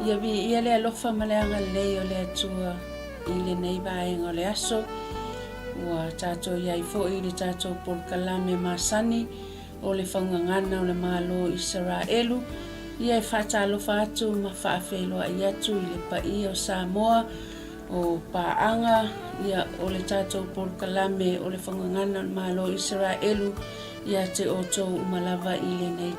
Ia viia le alofa ma le agalelei o le Atua i lenei vaega o le aso. Ua tatou i ai foi i le tatou polokalame masani o le Faugagana o le Malo o Isaraelu. Ia e faatalofa atu ma faafeiloai atu i le paia o Samoa, o paaga, ia, o le tatou polokalame o le Faugagana o le Malo o Isaraelu ia te outou uma lava i lenei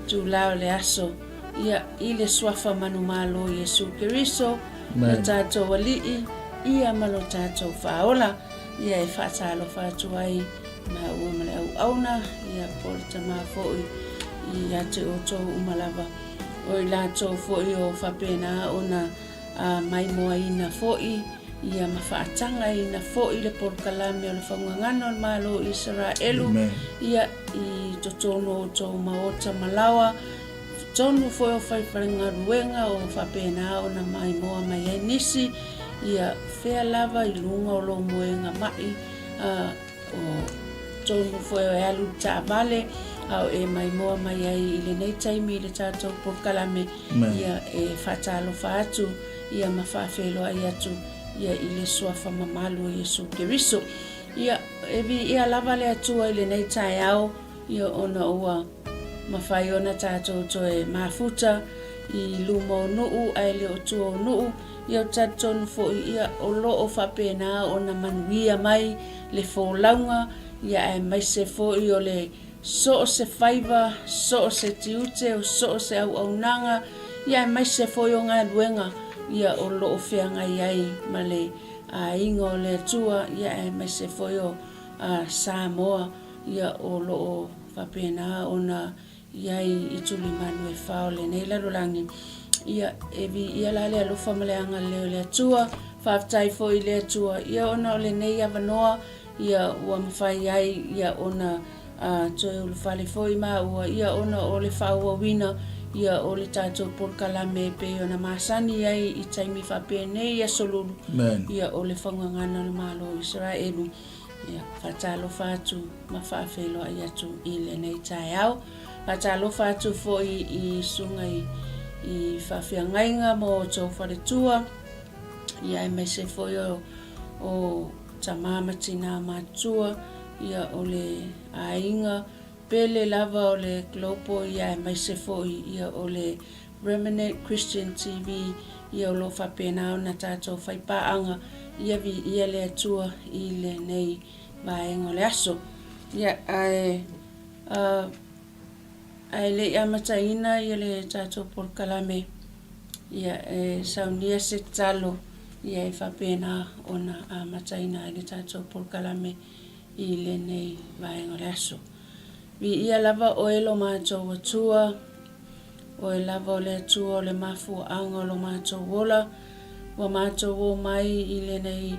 itula o le aso. Ia, i le Suafa manumalo o Iesu Keriso, lo tatou Alii, ia ma lo tatou Faaola, ia e faatalofa atu ai maua ma le auauna, ia po o le tama foi ia te outou uma lava, o i latou foi o faapena ona maimoaina foi, ia ma faatagaina foi le polokalame o le Faugagana o le Malo o Isaraelu, ia i totonu o outou maota ma laoa, totonu foi o faifaigaluega o faapena ona maimoa mai ai nisi, ia fea lava i luga o lou moega mai, o totonu foi o e alu i taavale, a o e maimoa mai ai i lenei taimi i le tatou polokalame, ia e faatalofa atu ia ma faafeiloai atu ia i le Suafa mamalu o Iesu Keriso. Ia, e viia lava le Atua i lenei taeao, ia ona ua mafai ona tatou toe mafuta i luma o nuu ae le o tua o nuu, ia ou te talitonu foi ia o lo o faapena ona manuia mai le folauga, ia aemaise foi o le So o se faiva, so o se tiute, o so o se auaunaga, ia aemaise foi o galuega ia o lo o feagai ai ma le aiga o le Atua, ia aemaise foi o Samoa ia o lo o faapena ona i ai i tulimanu e fa o lenei lalolagi. Ia, e viia la le alofa ma le agalelei o le Atua. Faafetai foi i le Atua ia ona o lenei avanoa Ia ua mafai ai ia ona toe ulufale foi maua ia ona o le faaauauina ia o le tatou polokalame e pei ona masani ai i taimi faapenei i aso lulu ia o le faugagana o le Malo o Isaraelu. Ia faatalofa atu ma faafeiloai atu i lenei taeao. Faatalofa atu foi i susuga i faafeagaiga ma outou faletua ia aemaise foi o Tama ma tina matutua, ia o le aiga pele lava o le Global ia aemaise foi ia o le Remnant Christian TV ia o lo o faapena ona tatou faipaaga ia viia le Atua i lenei vaega o le aso. Ia ae ae le i amataina ia le tatou polokalame ia e saunia se tatalo ia e faapena ona amataina ai le tatou polokalame i lenei vaega o le aso. Viia lava oe lo matou Atua, oe lava o le Atua o le mafuaaga o lo matou ola, ua matou o mai i lenei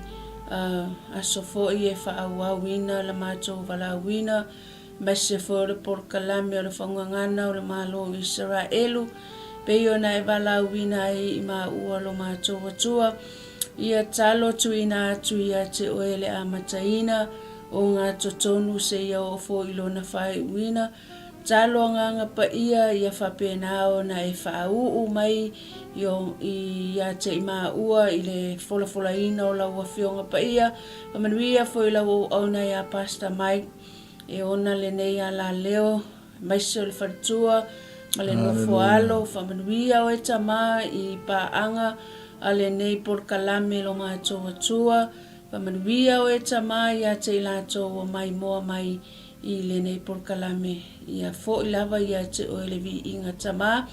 aso foi e faaauauina la matou valaauina, Aemaise foi o le polokalame o le Faugagana o le Malo o Isaraelu, pei ona e valaauina ai i maua lo matou Atua, ia talo tuuina atu ia te oe le amataina o ngā totonu seia oo foi i lona faaiuina, talo agaga paia ia faapena ona e faauu mai ia te i maua i le folafolaina o lau Afioga Paia, faamanuia foi i lau auauna ia Pastor Mike. E ona lenei alaleo, aemaise o le faletua ma le nofo alo, faamanuia oe tama i paaga a lenei polokalame lo matou Atua, faamanuia oe tama ia te i latou ua maimoa mai i lenei polokalame, ia foi lava ia te oe le viiga tama,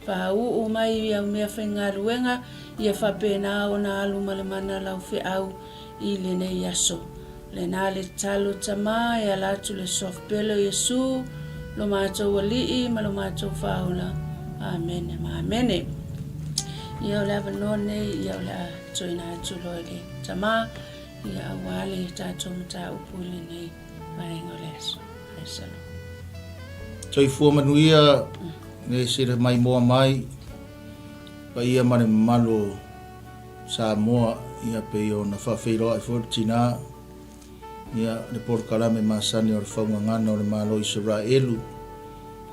faauu mai i au meafaigaluega, ia faapena ona alu ma le mana lau feau i lenei aso. Lena le tatalo tama e ala atu le Suafa pele o Iesu, lo matou Alii ma lo matou Faaola. Amene ma amene. Ia o le avanoa nei, ia o le a toina atu loa i le tama, ia aua le tatou mataupu i lenei vaega o le aso. Praise the Lord. Soifua manuia le sila maimoa mai, paia ma le mamalu o Samoa, ia pei ona faafeiloai foi le tina, ia le polokalame masani o le faugagana o le Malo o Isaraelu,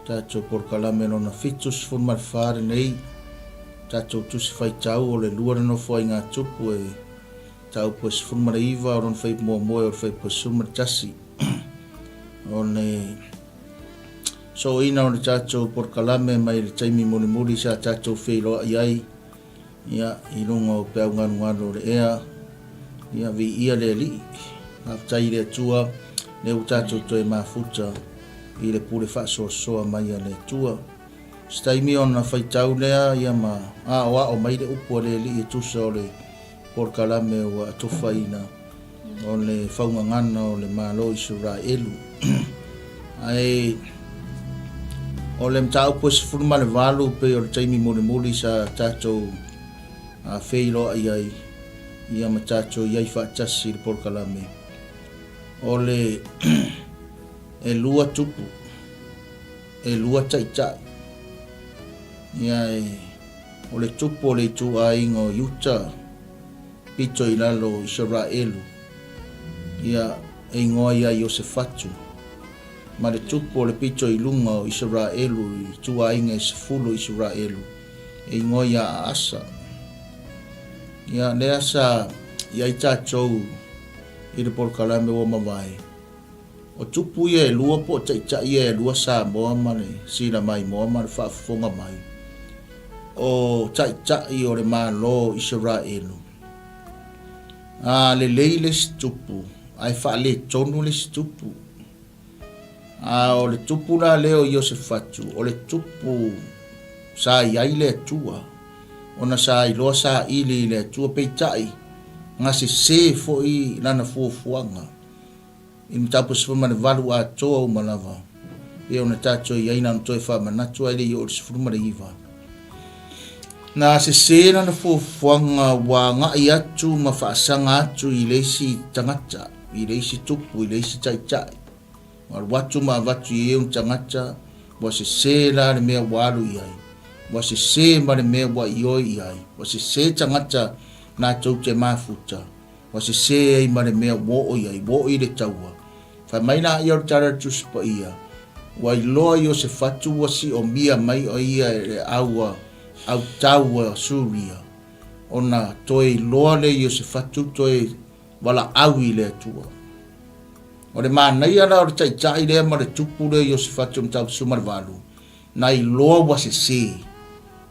tatou polokalame lona 74 lenei. tatou Tusi Faitau o le lua le Nofoaiga a Tupu e mataupu e 19 o lona fuaiupu muamua e oo i le fuaiupu e 11. O le sooina o le tatou polokalame mai le taimi mulimuli sa tatou feiloai ai ia, i luga o peau galugalu o le ea, ia, viia le Alii. Faafetai i le Atua, lea ua tatou toe mafuta i le pule faasoasoa mai a le Atua. Se taimi ona faitau lea ia ma aoao mai le upu a le Alii e tusa o le polokalame ua atofaina o le faugagana o le Malo o Isaraelu. Ae o le mataupu e 18 pei o le taimi mulimuli sa tatou feiloai ai ia ma tatou i ai faatasi i le polokalame. O le e lua tupu, e lua taitai. Ia e, o le tupu o le ituaiga o Iuta, pito i lalo o Isaraelu, ia, e igoa ia Iosefatu, ma le tupu o le pito i luga o Isaraelu i ituaiga e sefulu o Isaraelu, e igoa ia Aasa. Ia, lea sa i ai tatou i le polokalame ua mavae, o tupu ia e lua po o taitai ia e lua Samoa ma le sila maimoa ma le faafofoga mai, o taitai o le Malo o Isaraelu. A lelei le isi tupu, ae faaletonu le isi tupu. A o le tupu la lea o Iosefatu, o le tupu sa i ai le Atua, ona sa iloa saili i le Atua, peitai, gasese foi lana fuafuaga. I le mataupu 18 atoa uma lava, pei ona tatou i ai na ona toe faamanatu ae le i oo i le 19. Na sese lana fuafuaga ua agai atu ma faasaga atu i le isi tagata, i le isi tupu, i le isi taitai. Ua alu atu ma avatu i ai ona tagata, ua sese la le mea ua alu i ai, ua sese ma le mea ua ioe i ai, ua sese tagata latou te mafuta, Ua sese ai ma le mea ua oo i ai, ua oo i le taua. Fai mai laia o le Tala o le Tusi Paia, ua iloa Iosefatu ua siomia mai o ia e le au autau a Suria, ona toe iloa lea Iosefatu toe valaau i le Atua. O le manaia la o le taitai lea ma le tupu lea Iosefatu o Mataupu 18, Na iloa ua sese,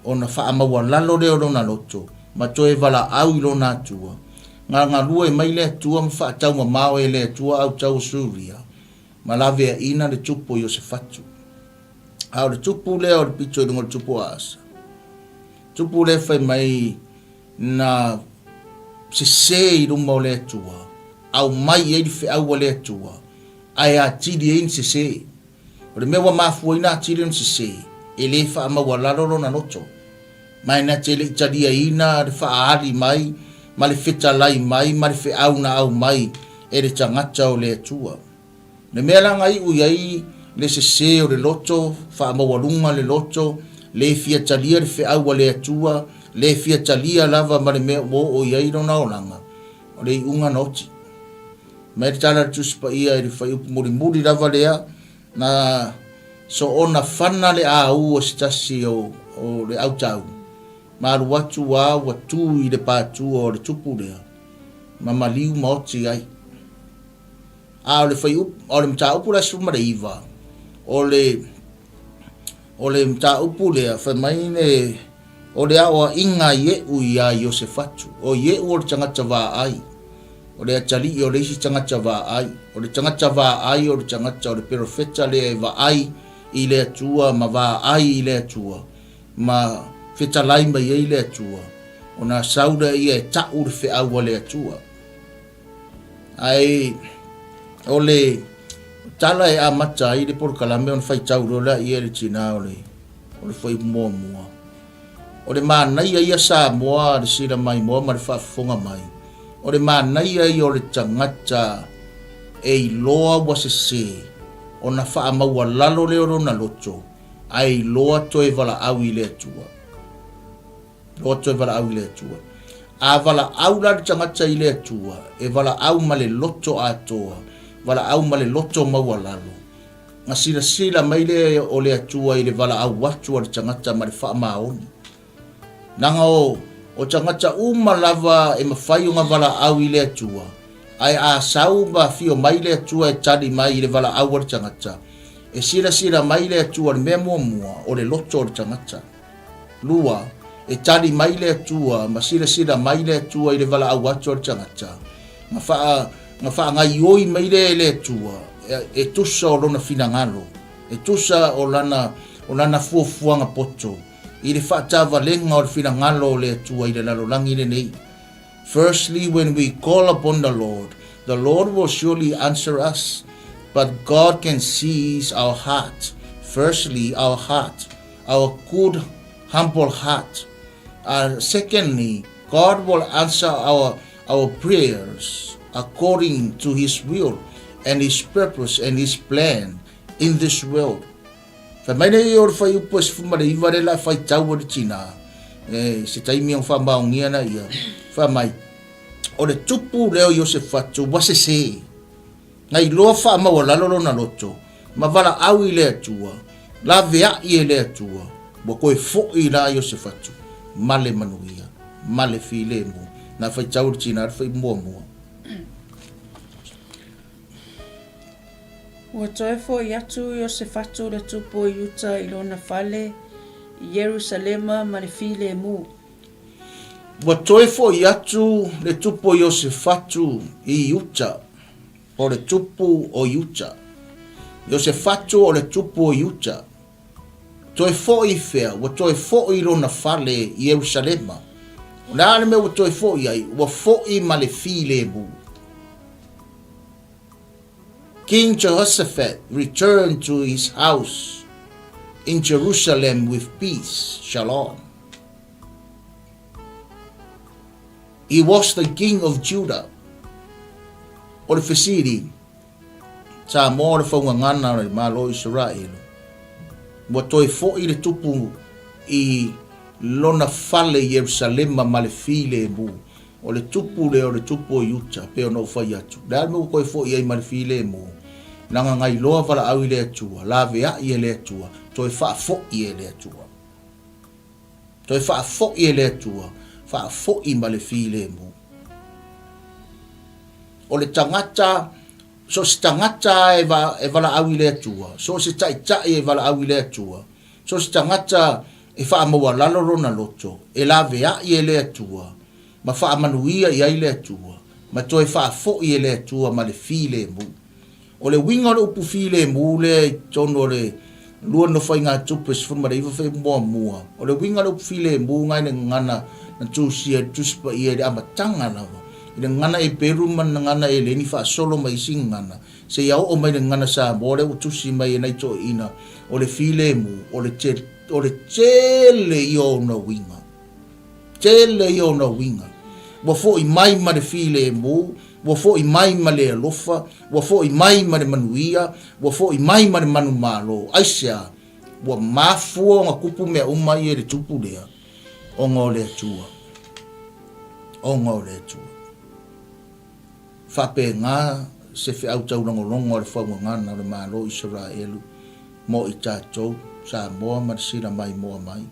ona faamaualalo lea o lona loto, ma toe valaau i lona Atua. Galue mai le Atua ma faataumamao e le Atua autau o Suria, ma laveaina le tupu o Iosefatu. A o le tupu lea o le pito i luga o le tupu o Asa, tupu lea fai mai na sese i luma o le Atua, aumai i ai le feau a le Atua, ae atili ai na sese. O le mea ua mafuaina atili ona sese, e le faamaualalo lona loto, ma e na te le i taliaina le faaali mai ma le fetalai mai ma le feau na aumai e le tagata o le Atua. O le mea la na iu i ai le sese o le loto, faamaualuga le loto, le fia talia le feau a le Atua, le fia talia lava ma le mea ua oo i ai lona olaga, o le iuga na oti. Mai le Tala a le Tusi Paia i le fuaiupu mulimuli lava lea, na soona fana le au o se tasi o, o le autau, ma alu atu a ua tu i le pātua o le tupu lea, ma maliu ma oti ai. A o le fuaiupu, o le mataupu la 19, o le, o le mataupu lea, fai mai le, O le aoaiga a Ie'u iā Iosefatu, o Ie'u o le tagata vaai, o le atalii o le isi tagata vaai, o le tagata vaai o le tagata o le perofeta lea e vaai i le Atua ma vaai i le Atua, ma fetalai mai ai le Atua, ona sau lea ia e ta'u le feau a le Atua. Ae o le tala e amata ai le polokalame ona faitau loa lea e le tinā o le o le fuaiupu muamua. O le manaia ia Samoa le sila maimoa ma le faafofoga mai, o le manaia ia o le tagata e iloa ua sese ona faamaualalo lea o lona loto ae iloa toe valaau i le Atua. Iloa toe valaau i le Atua. A valaau la le tagata i le Atua, e valaau ma le loto atoa, valaau ma le loto maualalo, Na silasila mai lea o le Atua i le valaau atu a le tagata ma le faamaoni. Leaga o, o tagata uma lava e mafai ona valaau i le Atua, ae a sau ma afio mai le Atua e tali mai i le valaau a le tagata, e silasila mai le Atua i le mea muamua, o le loto o le tagata. 2, e tali mai le Atua ma silasila mai le Atua i le valaau atu a le tagata, na faa, na faagaioi mai lea e le Atua, e, e tusa o lona finagalo, e tusa o lana, o lana fuafuaga poto, i le faatavalega o le finagalo o le Atua i le lalolagi lenei. Firstly, when we call upon the Lord, the Lord will surely answer us. But God can see our heart. Firstly, our heart, our good, humble heart. Secondly, God will answer our, our prayers according to His will and His purpose and His plan in this world. Fai mai nei o le fuaiupu e 19 le la faitau o le tinā, e, se taimi o whamaongia na ia, fai mai, o le tupu lea o Iosefatu ua sesē, na iloa faamaualalo lona loto, ma valaau i le Atua, laveai e le Atua, ua toe foʻi la Iosefatu ma le manuia, ma le filemu. Na faitau le tinā le fai muamua. Ua toe foʻi atu Iosefatu le tupu o Iuta i lona fale i Ierusalema ma le filemu. Ua toe foʻi atu le tupu o Iosefatu i Iuta, po o le tupu o Iuta. Iosefatu o le tupu o Iuta. Toe foʻi i fea? Ua toe foʻi i lona fale i Ierusalema. O le a le mea ua toe foʻi ai? Ua foʻi ma le filemu. King Jehoshaphat returned to his house in Jerusalem with peace. Shalom. He was the king of Judah. O le fesili, Samoa o le faugagana o le Malo o Isaraelu, ua toe foʻi le tupu i lona fale i Ierusalema ma le filemu. O le tupu lea o le tupu o Iuta, pei ona ou fai atu. O le a le mea ua toe foʻi ai ma le filemu? Leaga na iloa valaau i le Atua, laveai e le Atua, toe faafoʻi e le Atua. Toe faafoʻi e le Atua, faafoʻi ma le filemu. O le tagata, so o se tagata e, va, e valaau i le Atua, so o se taitai e valaau i le Atua, so o se tagata e faamaualalo lona loto, e laveai e le Atua, ma faamanuia i ai le Atua, ma toe faafoʻi e le Atua ma le filemu. O le uiga o le upu filemu lea i totonu o le Lua Nofoaiga-tupe 19 fai muamua, o le uiga o le upu filemu na i le gagana na tusia e le Tusi Paia i le amataga lava, i le gagana Eperu ma le gagana Eleni faasolo mai isi gagana, seia oo mai le gagana Samoa lea ua tusi mai e nai toeaiina, o le filemu, o le o le tele ia o ona uiga. Tele ia ona uiga. Ua foʻi mai ma le filemu, ua foʻi mai ma le alofa, ua foʻi mai ma le manuia, ua foʻi mai ma le manumalo. Aisea? Ua mafua ona tupu mea uma ia i le tupu lea, ona o le Atua. Ona o le Atua. Faapena se feau taulogologo a le faugagana o le Malo o Isaraelu mo i tatou, Samoa ma le sila maimoa mai,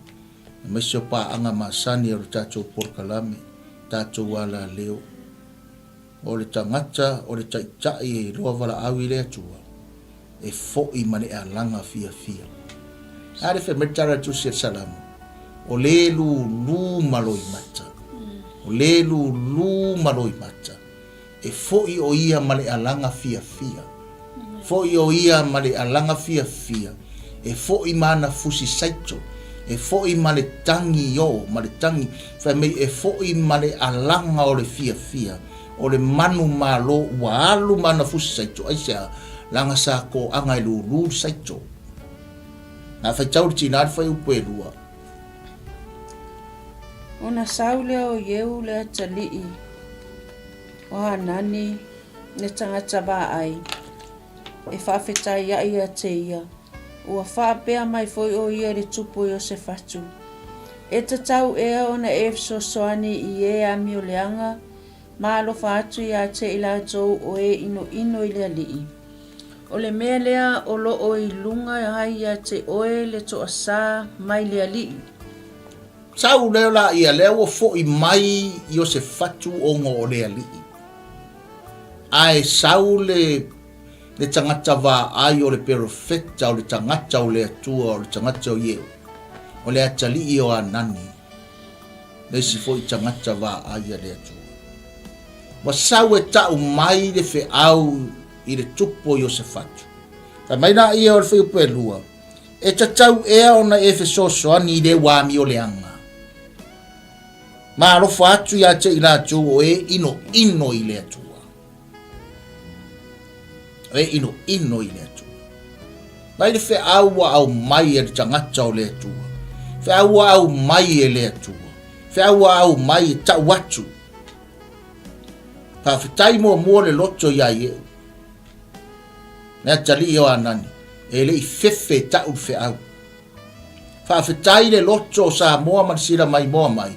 aemaise o paaga masani o le tatou polokalame, tatou alaleo. O le tagata o le taitai e iloa valaau i le Atua, e foʻi ma le alaga fiafia. A le fai mai le tala a le Tusi a le Salamo, O le lūlū ma loimata, o le lūlū ma loimata, e foʻi o ia ma le alaga fiafia. Foʻi o ia ma le alaga fiafia, e foʻi ma ana fusi saito, e foʻi ma le tagi o, ma le tagi, fai mai e foʻi ma le alaga o le fiafia, o le manu malo ua alu ma ana fusi saito, aisea? Leaga sa toaga e lūlū le saito. Na faitau le tinā le fuaiupu e lua. Ona sau lea o Ieu le atalii o Hanani le tagata vaai, e faafetaiaʻi ia te ia, ua faapea mai foi ʻo ia i le tupu o Iosefatu, E tatau ea ona e fesoasoani i e amioleaga ma alofa atu iā te i latou o e ʻinoʻino i le alii? O le mea lea o loo i luga ai ia te oe le toasā mai le alii. Sau lea laia lea ua foʻi mai Iosefatu ona o le alii, ae sau le le tagata vaai o le perofeta o le tagata o le Atua o le tagata o Ieu, o le atalii o Anani, le isi foi tagata vaai a le Atua. Ua sau e tau mai le feau i le tupu o Iosefatu. Fai mai laia o le fuaiupu e lua, E tatau ea ona e fesoasoani i le ua amioleaga? Ma alofa atu ia te i latou o e inoino i le Atua. O e inoino i le Atua. Mai le feau ua aumai e le tagata o le Atua. Feau ua aumai e le Atua. Feau ua aumai e tau atu. Faafetai muamua le loto iā Ieu. Le atalii o Anani, e le i fefe e tau le feau. Faafetai le loto o Samoa ma le sila maimoa mai,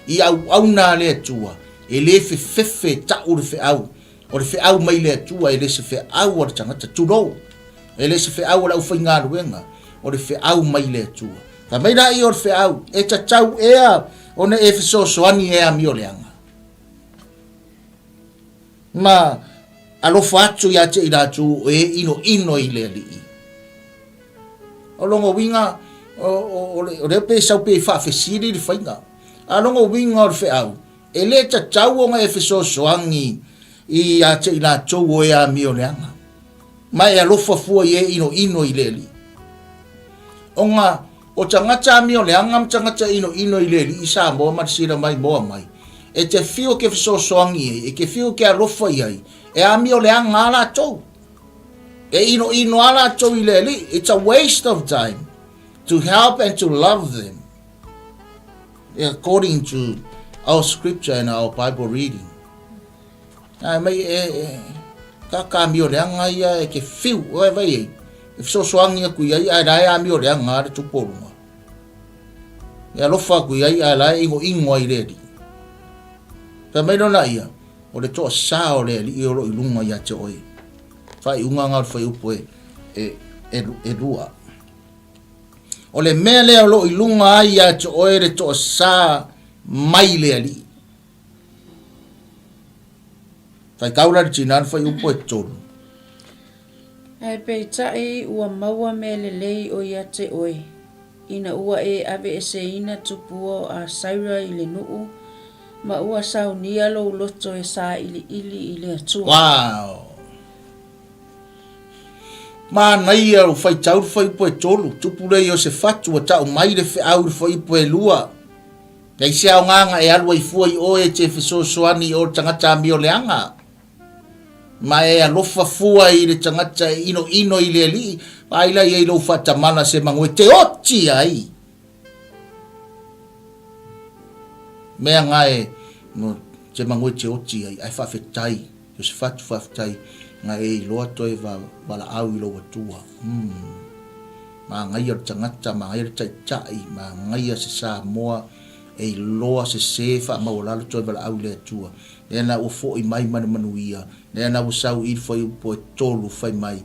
i auauna a le Atua, e le fefefe e tau le feau. O le feau mai le Atua e le se feau a le tagata, tulou, e le se feau a le aufaigaluega, o le feau mai le Atua. Fai mai laia o le feau, e tatau ea ona e fesoasoani e amioleaga. Ma alofa atu ia te i latou o e inoino i le Alii. O lona uiga, o lea pe sau pe faafesili le faiga. A o lona uiga o le feau, e le tatau ona e fesoasoani ia te i latou o e amioleaga, ma e alofa fua i e inoino i le Alii. Ona o tagata amioleaga ma tagata inoino i le Alii i Samoa ma le sila maimoa mai, e te fiu ke fesoasoani i ai, e te fiu ke alofa i ai, e amioleaga a latou. E inoino a latou i le Alii. It's a waste of time to help and to love them according to our scripture and our Bible reading. Ai mai e, e ka ka mio leanga ia e ke fiu o e vai ei. E fesoasoani aku i ai ae la e amio leanga le tupu o luga. E alofa aku i ai ae la e ingo ingo ai le alii. Fai mai lona ia, o le toasā o le alii o lo o i luga ia te oe. Faaiuga nga o le fuaiupu e, e, e, e lua. O le mea lea o lo o i luga ai ia te oe le toasā mai le alii. Faitau la le tinā le fuaiupu e tolu. Ae peitai ua maua mea lelei o ia te oe, ina ua e aveeseina tupua o Asaira i le nuu, ma ua saunia lou loto e sailiili i le Atua. Wow! Manaia o faitau le fuaiupu e tolu, tupu lea Iosefatu ua tau mai le feau i le fuaiupu e lua. Nei se aoga e alu ai fua i oe e te fesoasoani i o le tagata amioleaga. Ma e alofa fua i le tagata e inoino i le Alii, vaai la i ai lou faatamala se mago e te oti ai. Mea nga e no te mago e te oti ai, ae faafetai, Iosefatu faafetai, nga e iloa toe va, valaau i lou Atua. Mm. Magaia le tagata, magaia le taitai, magaia se Samoa e iloa sese faamaualalo toe valaau i le Atua. Lea na ua foʻi mai ma le manuia, lea na ua sau i le fuaiupu e tolu fai mai,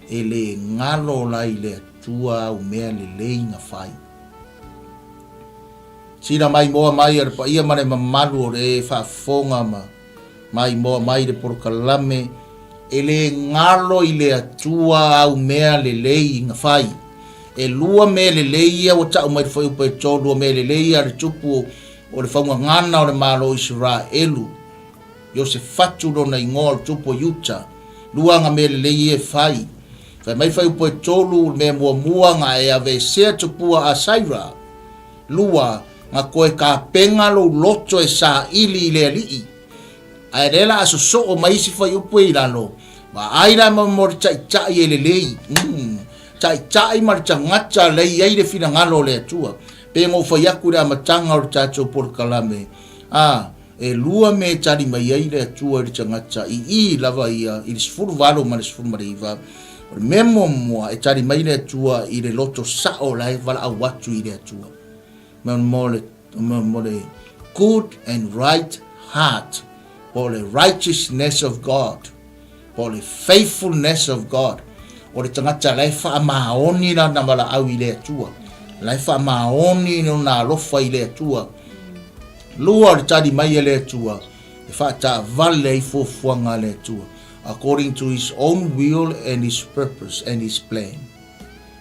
E le galo la i le Atua au mea lelei na fai. Sila mai moa mai a le paia ma le mamalu o le faafofoga ma maimoa mai le polokalame, e le galo i le Atua au mea lelei na fai. E lua mea lelei ia ua tau mai le fuaiupu e tolu o mea lelei ia a le tupu o le faugagana o le Malo o Isaraelu, Iosefatu lona igoa o le tupu o Iuta, lua ana mea lelei ia e fai. Fai mai fuaiupu e tolu, o le mea muamua na e aveesea tupua a Saira. Lua, na toe tapena lou loto e saili i le Alii. Ae lea la a sosoo mai isi fuaiupu e i lalo, vaai la mo le taitai e lelei. Mm. Taitai ma le tagata lea i ai le finagalo o le Atua. Pei ona ou fai atu i le amataga o le tatou polokalame, a, e lua mea e tali mai ai le Atua i le tagata i i lava ia i le 18 ma le 19, o le mea muamua e tali mai le Atua i le loto sao la e valaau atu i le Atua. Mo le, mo le good and right heart, po o le righteousness of God. po o le faithfulness of God, o le tagata la e faamaoni lana valaau i le Atua. La e faamaoni lona alofa i le Atua. Lua o le tali mai a le Atua, e faataavale ai fuafuaga a le Atua, according to his own will and his purpose and his plan.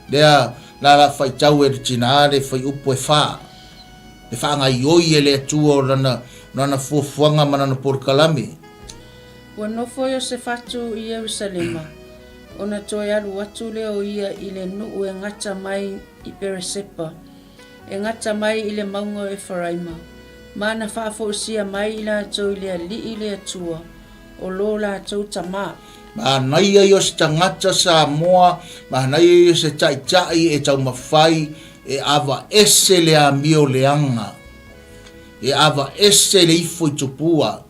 Lea la la faitau e le tinā le fuaiupu e fā, le faagaioi e le Atua o lana, lana fuafuaga ma lana polokalame. Ua nofo Iosefatu i Ierusalema, ona toe alu atu lea o ia i le nuu e gata mai i Peresepa, e gata mai i le mauga o Eferaima, ma na faafoisia mai i latou i le Alii le Atua, o lo latou tama. Manaia ia o se tagata Samoa, manaia ia o se taitai e taumafai e avaese le amio leaga, e avaese le ifo i tupua,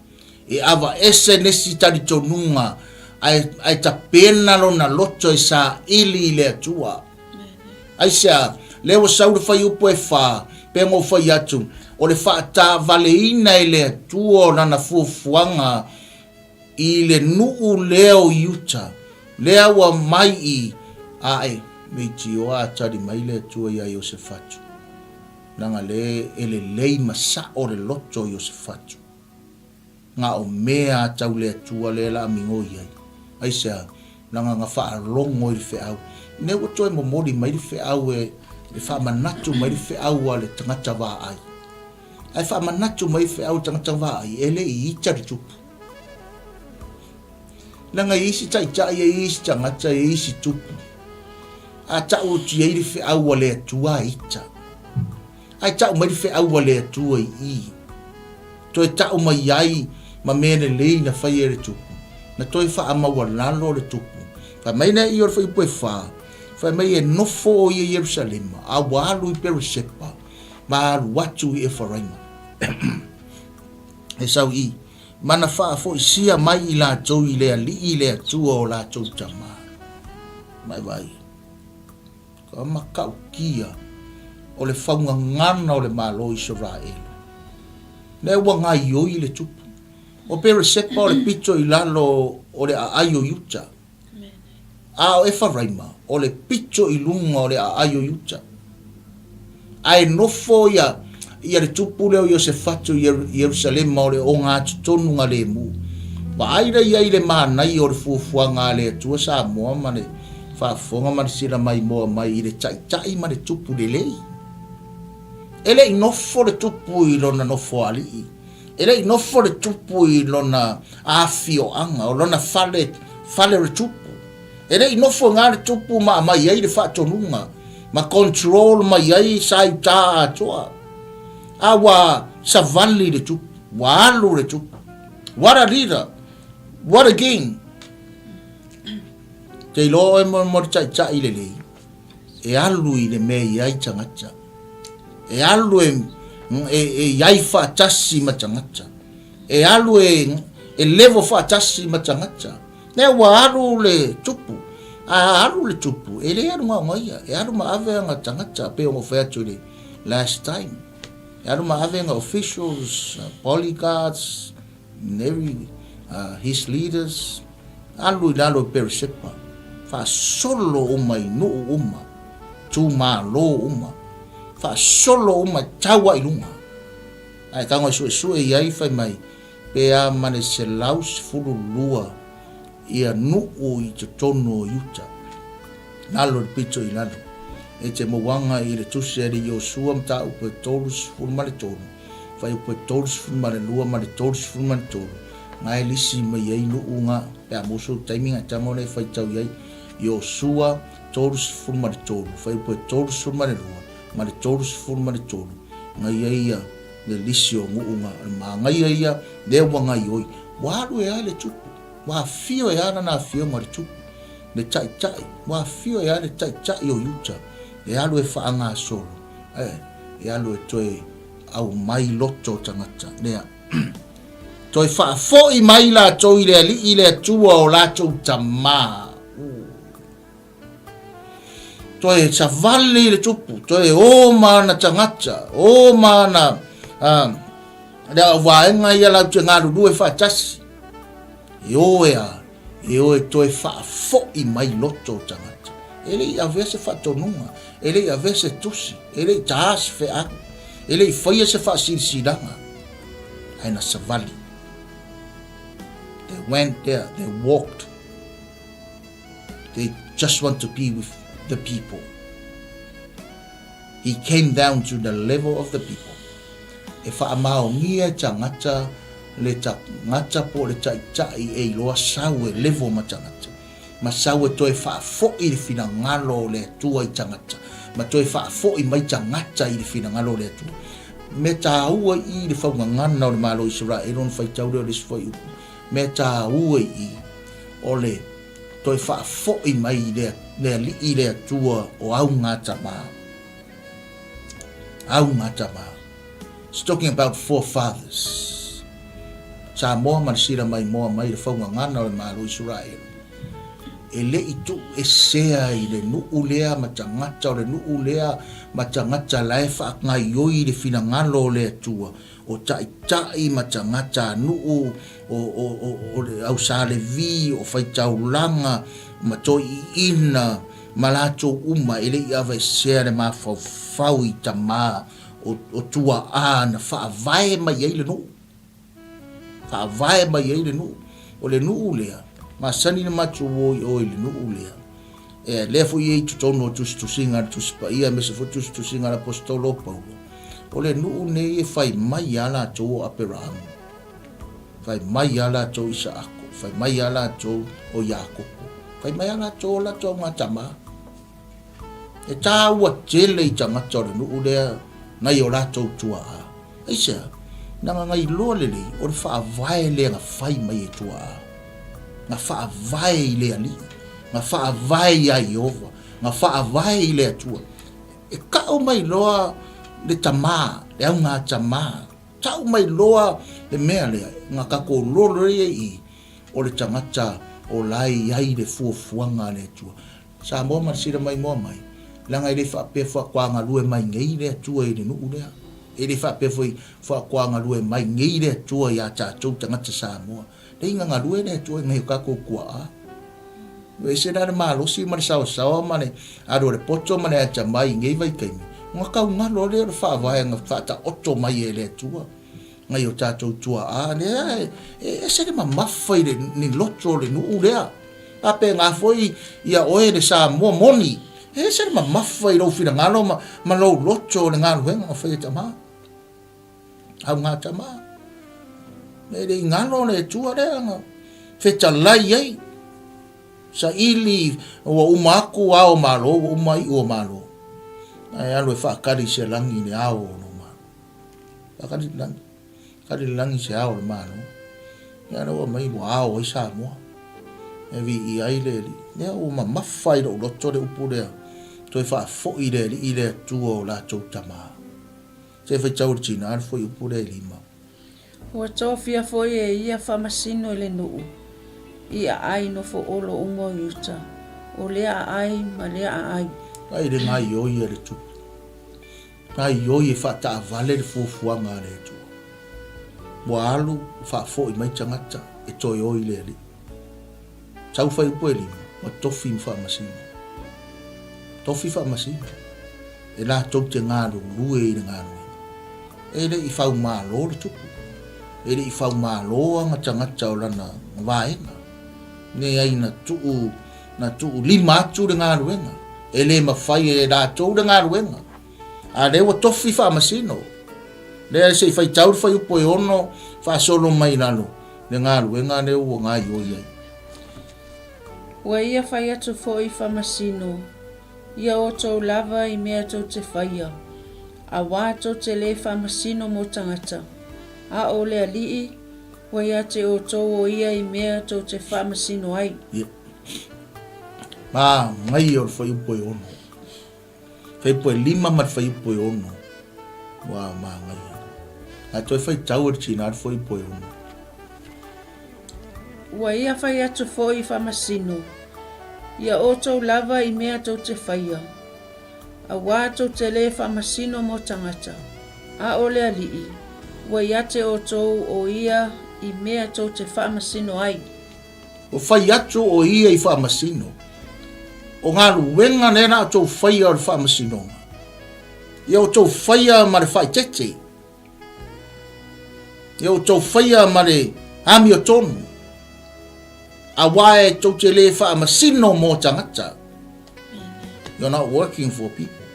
e avaese nisi talitonuga ae, ae tapena lona loto e saili i le Atua. Aisea? Lea ua sau le fuaiupu e fā, pei ona ou fai atu, o le faataavaleina e le Atua o Lana fuafuaga i le nuu lea o Iuta, lea ua mai i, ae, meitioa a tali mai le Atua iā Iosefatu, leaga lea e lelei ma sa'o le loto o Iosefatu. Nga o mea a tau le Atua lea la migoi ai. Aisea? Leaga na faalogo i le feau. Ne ua toe momoli mai le feau e, e faamanatu mai le feau a le tagata vaai. Ae faamanatu mai feau le tagata vaai, e le i ita le tupu. Leaga e i isi taitai, e i isi tagata, e i isi tupu. A tau atu i ai le feau a le Atua a ita. Ae tau mai le feau a le Atua i i. Toe tau mai ai ma mea lelei na fai e le tupu, na toe faamaualalo le tupu. Fai mai lea i o le fuaiupu e fā, fai mai e nofo o ia i Ierusalema, a ua alu i Peresepa, ma alu atu i Efaraima. E sau i, ma na faafoisia mai i latou i le Alii le Atua o latou tama. Mai vai. Ka matautia o le faugagana o le Malo o Isaraelu. Lea ua gaioi le tupu. O Peresepa o le pito i lalo o le aai o Iuta. A o Efaraima o le pito i luga o le aai o Iuta. Ae nofo ia ia le tupu lea o Iosefatu i Ierusalema o le ogatotonu galemu. Vaai lea i ai le manaia o le fuafuaga a le Atua Samoa ma le faafofoga ma le sila maimoa mai i le taitai ma le tupu lelei. E le i nofo le tupu i lona nofoalii. E le i nofo le tupu i lona afioaga, o lona fale, fale o le tupu. E le i nofo i gā le tupu ma aumai ai le faatonuga, ma control mai ai sa i uta atoa. A ua savali le tupu, ua alu le tupu. What a leader! What a king! Te iloa oe mo, mo le taitai lelei, e alu i le mea i ai tagata. E alu e, e, e i ai faatasi ma tagata. E alu e, e levo faatasi ma tagata. Lea ua alu le tupu. A alu le tupu, e le alu gaoga ia. E alu ma ave ana tagata, pei ona ou fai atu i le last time. E alu ma ave ana officials, bodyguards, and every, his leaders. Alu i lalo i Peresepa, faasolo uma i nuu uma, itumalo uma, faasolo uma e tau lava i luga. Ae tago e suesue i ai fai mai, pe a ma le 112 ia nuu i totonu o Iuta, lalo i le pito i lalo. E te mauaga i le tusi a le Iosua mataupu e 33, fuaiupu e 32 ma le 33, nga e lisi mai ai nuu nga, pe a maua sou taimi nga e tago lea e faitau i ai, Iosua 33, fuaiupu e 32 ma le 33, nga i ai ia le lisi o nuu nga, o le magaia ia, lea ua gaioi, ua alu e a le tupu, ua afio e a lana afioga le tupu, le taitai, ua afio e a le taitai o Iuta, e alu e faagasolo, e, e alu e toe aumai loto o tagata, lea. Toe faafoi mai latou i le Alii le Atua o latou tama. Toe savali le tupu, toe o ma ana tagata, o ma ana le auvaega ia latou te galulue faatasi. E o e a, e o e toe faafoi mai loto o tagata. E le i avea se faatonuga. E le i avea se tusi, e le i taā se feau, e le i faia se faasilasilaga, ae na savali. They went there, they walked. They just want to be with the people. He came down to the level of the people. E faamaonia e tagata le tagata po o le taitai e iloa sau e level ma tagata. Ma sau e toe faafoi le finagalo o le Atua i tagata. Ma toe faafoi mai tagata i le finagalo o le Atua. Mea tāua i i le faugagana o le Malo o Isaraelu ona faitau lea o le isi fuaiupu. Mea tāua i i o le toe faafoi mai i le, le Alii le Atua o augatama. Augatama. It's talking about forefathers. Samoa ma le sila maimoa mai le faugagana o le Malo Isaraelu. E le i tuuesea i le nuu lea ma tagata o le nuu lea ma tagata la e faagaioi i le finagalo o le Atua, o taitai ma tagata nuu, o, o, o, o le au Sa Levi, o faitaulaga ma toiina ma latou uma e le i aveesea le mafaufau i tama o, o tuaa na faavae mai ai le nuu. Faavae mai ai le nuu. O le nuu lea, masani na matou o i o i le nuu lea. E lea foi e i totonu o tusitusiga a le Tusi Paia aemaise foi tusitusiga a le Aposetolo o Paulo. O le nuu nei e fai mai a latou o Aperaamu. Fai mai a latou Isaako. Fai mai a latou o Iakopo. Fai mai a latou o latou augatama. E tāua tele i tagata o le nuu lea nai o latou tuaa. Aisea? Leaga na iloa lelei o le faavae lea na fai mai e tuaa. Na faavae i le Alii, na faavae iā Ieova, na faavae i le Atua. E kau mai loa le tamā, le augatamā, tau mai loa le mea lea, na tatou lolo ia i i, o le tagata o la e i ai le fuafuaga a le Atua. Samoa ma le sila maimoa mai, leaga e le faapea faatoa galue mai nei le Atua i le nuu lea. E le faapea foi faatoa galue mai nei le Atua iā tatou tagata Samoa. Leai na galue le Atua i nai o tatou tuaa. Ua ese la le malosi ma le saosaoa ma le alu a le poto ma le atamai i nei vaitaimi, ona tau galo lea o le faavae na faataoto mai e le Atua. Nai o tatou tuaa lea e ese le mamafa i le ni loto o le nuu lea. Faapena foi ia oe le Samoa moni, e ese le mamafa i lou finagalo ma, ma lou loto o le galuega na fai e tama. Augā tama. E le i galo le Atua lea na fetalai ai. Saili ua uma aku ao o Malo, ua uma iu o Malo. Ae alu e faakali se lagi i le ao o lou Malo. Faakali le lagi. Kali le lagi se ao o le Malo. Ia lea ua aumai ua ao ai Samoa. E viia ai le Alii. Lea ua mamafa i lou loto le upu lea, toe faafoi le Alii le Atua o latou tama. Se faitau i le tina le fuaiupu lea e lima. Ua tofia foi e ia faamasino i le nuu, i aai nofo olo uma o Iuta, o lea aai ma lea aai. Ai le gaioi a le tupu. Gaioi e faataavale le fuafuaga a le Atua. Ua alu, ua faafoi mai tagata e toe o i le Alii. Sau faiupu e lima, ua tofi ma faamasino. Tofi faamasino, e latou te galulue i le galuega. E le i faumalo le tupu. E le i faumalo ana tagata o lana vaega. Leai na tuu Na tuu lima atu le galuega. E le mafai e latou le galuega. A lea ua tofi faamasino. Lea se i faitau le fuaiupu e ono faasolo mai lalo le galuega lea ua gaioi ai. Ua ia fai atu foi faamasino ia outou lava i mea tou te faia, auā tou te le faamasino mo tagata, a o le Alii, ua ia te outou o ia i mea tou te faamasino ai. Ia. Manaia o le fuaiupu e ono. Fuaiupu e lima ma le fuaiupu e ono. Ua manaia. Ae toe faitau e le tina le fuaiupu e ono. Ua ia fai atu foi i faamasino, ia outou lava i mea tou te faia. Auā tou te lē faamasino mo tagata, a o le Alii, ua ia te outou o ia i mea tou te faamasino ai. Ua fai atu o ia i faamasino. O galuega lea la outou faia o le faamasinoga, ia outou faia ma le faaeteete, ia outou faia ma le amiotonu, aua e tou te le faamasino mo tagata. You're not working for people.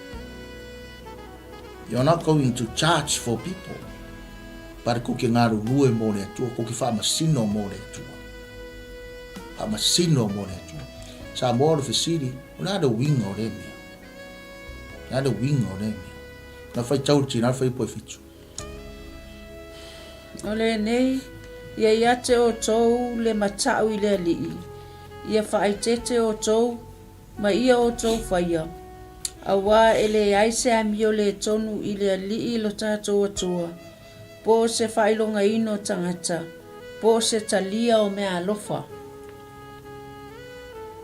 You're not going to charge for people. But ko ke ngalulue mo le Atua, ko ke faamasino mo le Atua. Faamasino mo le Atua. Samoa o le fesili, o le a le uiga o lea mea? O le a le uiga o lea mea? Na faitau le tina le fuaiupu e fitu. O lenei, ia ia te outou le mata'u i le Alii, ia faaeteete outou ma ia outou faia, auā e leai se amio le tonu i le Alii lo tatou Atua, po o se faailogaina o tagata, po o se talia o meaalofa.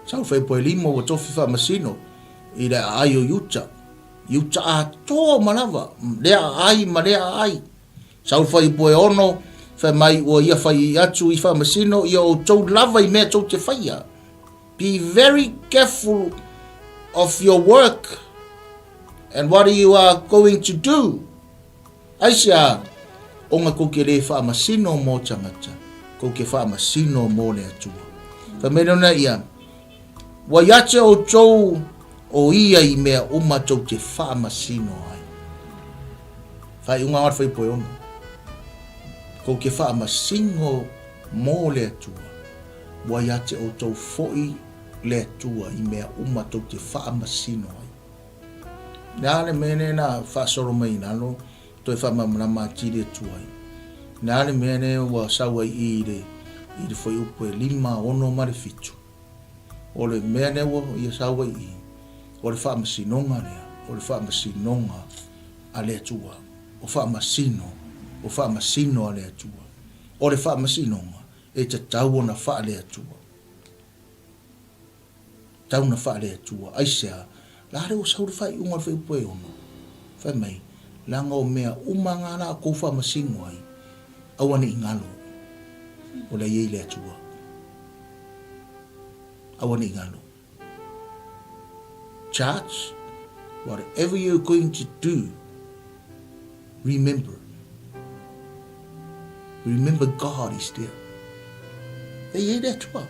Sau Fepuelimo ua tofi faamasino i le aai o Iuta, Iuta atoa uma lava, lea aai ma lea aai. Sau Fuaiupu e 6, fai mai ua ia fai atu i faamasino ia outou lava i mea tou te faia. Be very careful of your work and what you are going to do. Aisea, ona kou ke le faamasino mo tagata, kou ke faamasino mo le Atua. Fai mai lona ia, Ua ia te outou o ia i mea uma tou te faamasino ai. Faaiuga o le Fuaiupu e 6. Kou ke faamasino mo le Atua, ua ia te outou foi le Atua i mea uma tou te faamasino ai. Le a le mea lea na faasolo mai i lalo, toe faamalamalama atili atu ai. Le a le mea lea ua sau ai i i le, i le fuaiupu e 5, 6 ma le 7. O le mea lea ua ia sau ai i i, o le faamasinoga lea, o le faamasinoga a le Atua. O faamasino, o faamasino a le Atua. O le faamasinoga e tatau ona faale-Atua. Tatau ona faale-Atua. Aisea? La lea ua sau le faaiuga o le fuaiupu e 6, fai mai, leaga o mea uma nga la kou faamasino ai, aua ne i galo, o la e i ai le Atua. Aua ne i galo. Charge, whatever you're going to do, remember. Remember God is there. E i ai le Atua.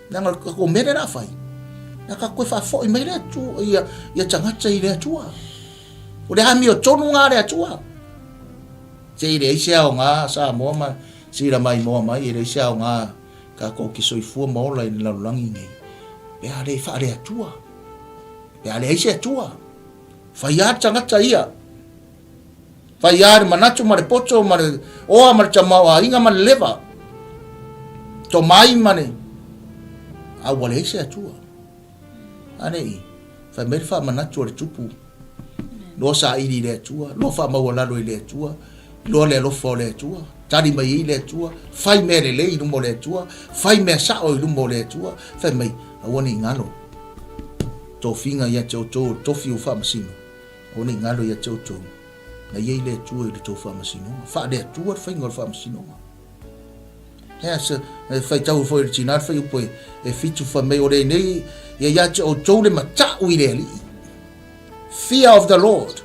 Leaga ka ko mere rā whai. Na ka koe whaafoi mai le Atua, ia, ia tangata i le Atua. O le ami o tonu ngā le Atua. Se i leai se aoga Samoa ma sila maimoa mai, e leai se aoga kākou ke soifua ma ola i le lalolagi nei. Pe a le faale-Atua. Pe a leai se Atua. Fai a le tagata ia. Fai a le manatu ma le poto ma le oa ma le tamaoaiga ma le leva. Tomai ma le... A ua leai se Atua. A nei, fai mai le faamanatu a le Tupu. Loa saili i le Atua, loa faamaualalo i le Atua, loa le alofa o le Atua, tali mai ai le Atua, fai mea lelei i luma o le Atua, fai mea sao i luma o le Atua, fai mai, aua ne i galo tofiga ia te outou o le tofi o faamasino, aua ne i galo ia te outou, na i ai le Atua i le tou faamasinoga. Faale-Atua le faiga o le faamasinoga. Ea se, e faitau foi le tina le fuaiupu e, e fitu fai mai o lenei, ia ia te outou le mata'u i le Alii. Fear of the Lord.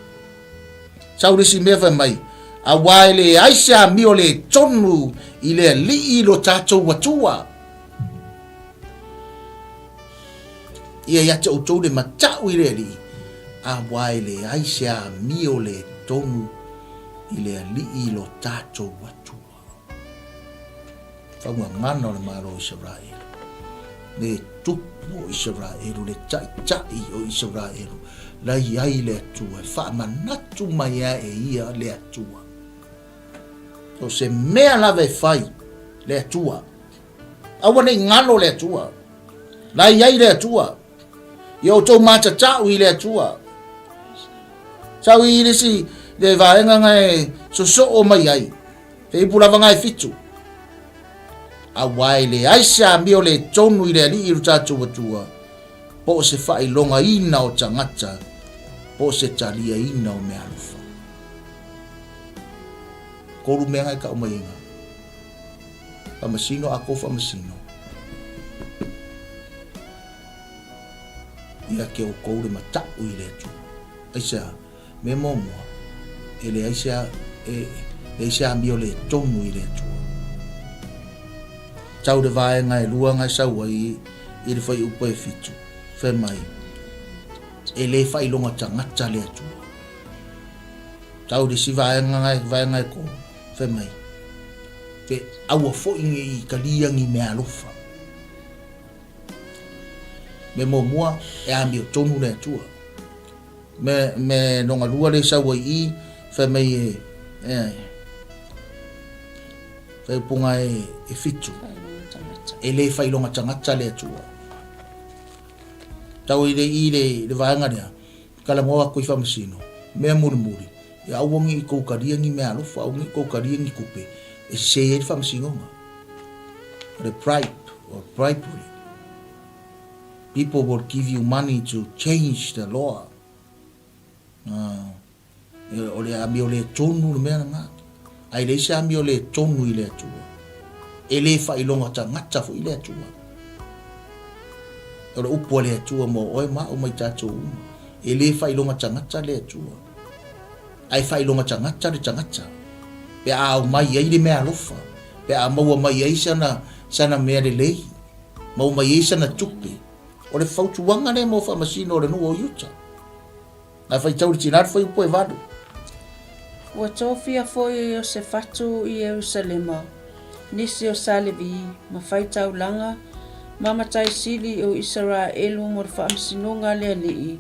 Sau le isi mea fai mai, auā e leai se amio le tonu i le Alii lo tatou Atua. Ia ia te outou le mata'u i le Alii, auā e leai se amio le tonu i le Alii lo tatou Atua. Faugagana o le Malo o Isaraelu, le Tupu o Isaraelu, le Taitai o Isaraelu, la i ai le Atua, e faamanatu mai ai e ia le Atua. So se mea lava e fai le Atua. Aua ne i galo le Atua. La i ai le Atua. Ia outou matatau i le Atua. Sau i le isi le vaega nga e sosoo mai ai. He ipu lava nga e fitu. Auā e leai se amio le tonu i le Alii i lo tatou Atua, po o se faailogaina o tagata, po o se taliaina o meaalofa. Kolu mea nga e kau mai ai nga. Faamasino a kou faamasino. Ia te outou le mata'u i le Atua. Aisea? Mea muamua, e leai se, e leai se amio le tonu i le Atua. Tau le vaega e lua na e sau ai i le fuaiupu e fitu, fai mai, e le faailoga tagata le Atua. Tau le isi vaega na e, vaega e kolu, fai mai, pe aua foi ne i talia ni meaalofa. Mea muamua, e amio tonu le Atua. Me, me longa lua le sau ai i, fai mai e, e, fai upunga e, e fitu. E le whailoga tagata le Atua. Tau i le i le, le vaega lea, talanoa atu i faamasino, mea mulimuli, ia aua ne i tou talia ni mea alofa, aua ne i tou talia ni tupe e sese ai le faamasinoga. O le bribe, or bribery. People will give you money to change the law. Uh, o le amio le tonu le mea lena. Ae leai se amio le tonu i le Atua. E le faailoga tagata foi le Atua. O le upu a le Atua mo oe ma au ma i tatou uma. E le faailoga tagata le Atua. Ae faailoga tagata le tagata. Pe a aumai ai le meaalofa. Pe a maua mai ai sana, sana mea lelei. Maua mai ai sana tupe. O le fautuaga lea mo faamasino o le nuu o Utah. Ae faitau le tina le fuaiupu e valu. Ua tofia foi e Iosefatu i Ierusalema nisi o sa Levi ma faitaulaga ma matai sili o Isaraelu mo le faamasinoga a le Alii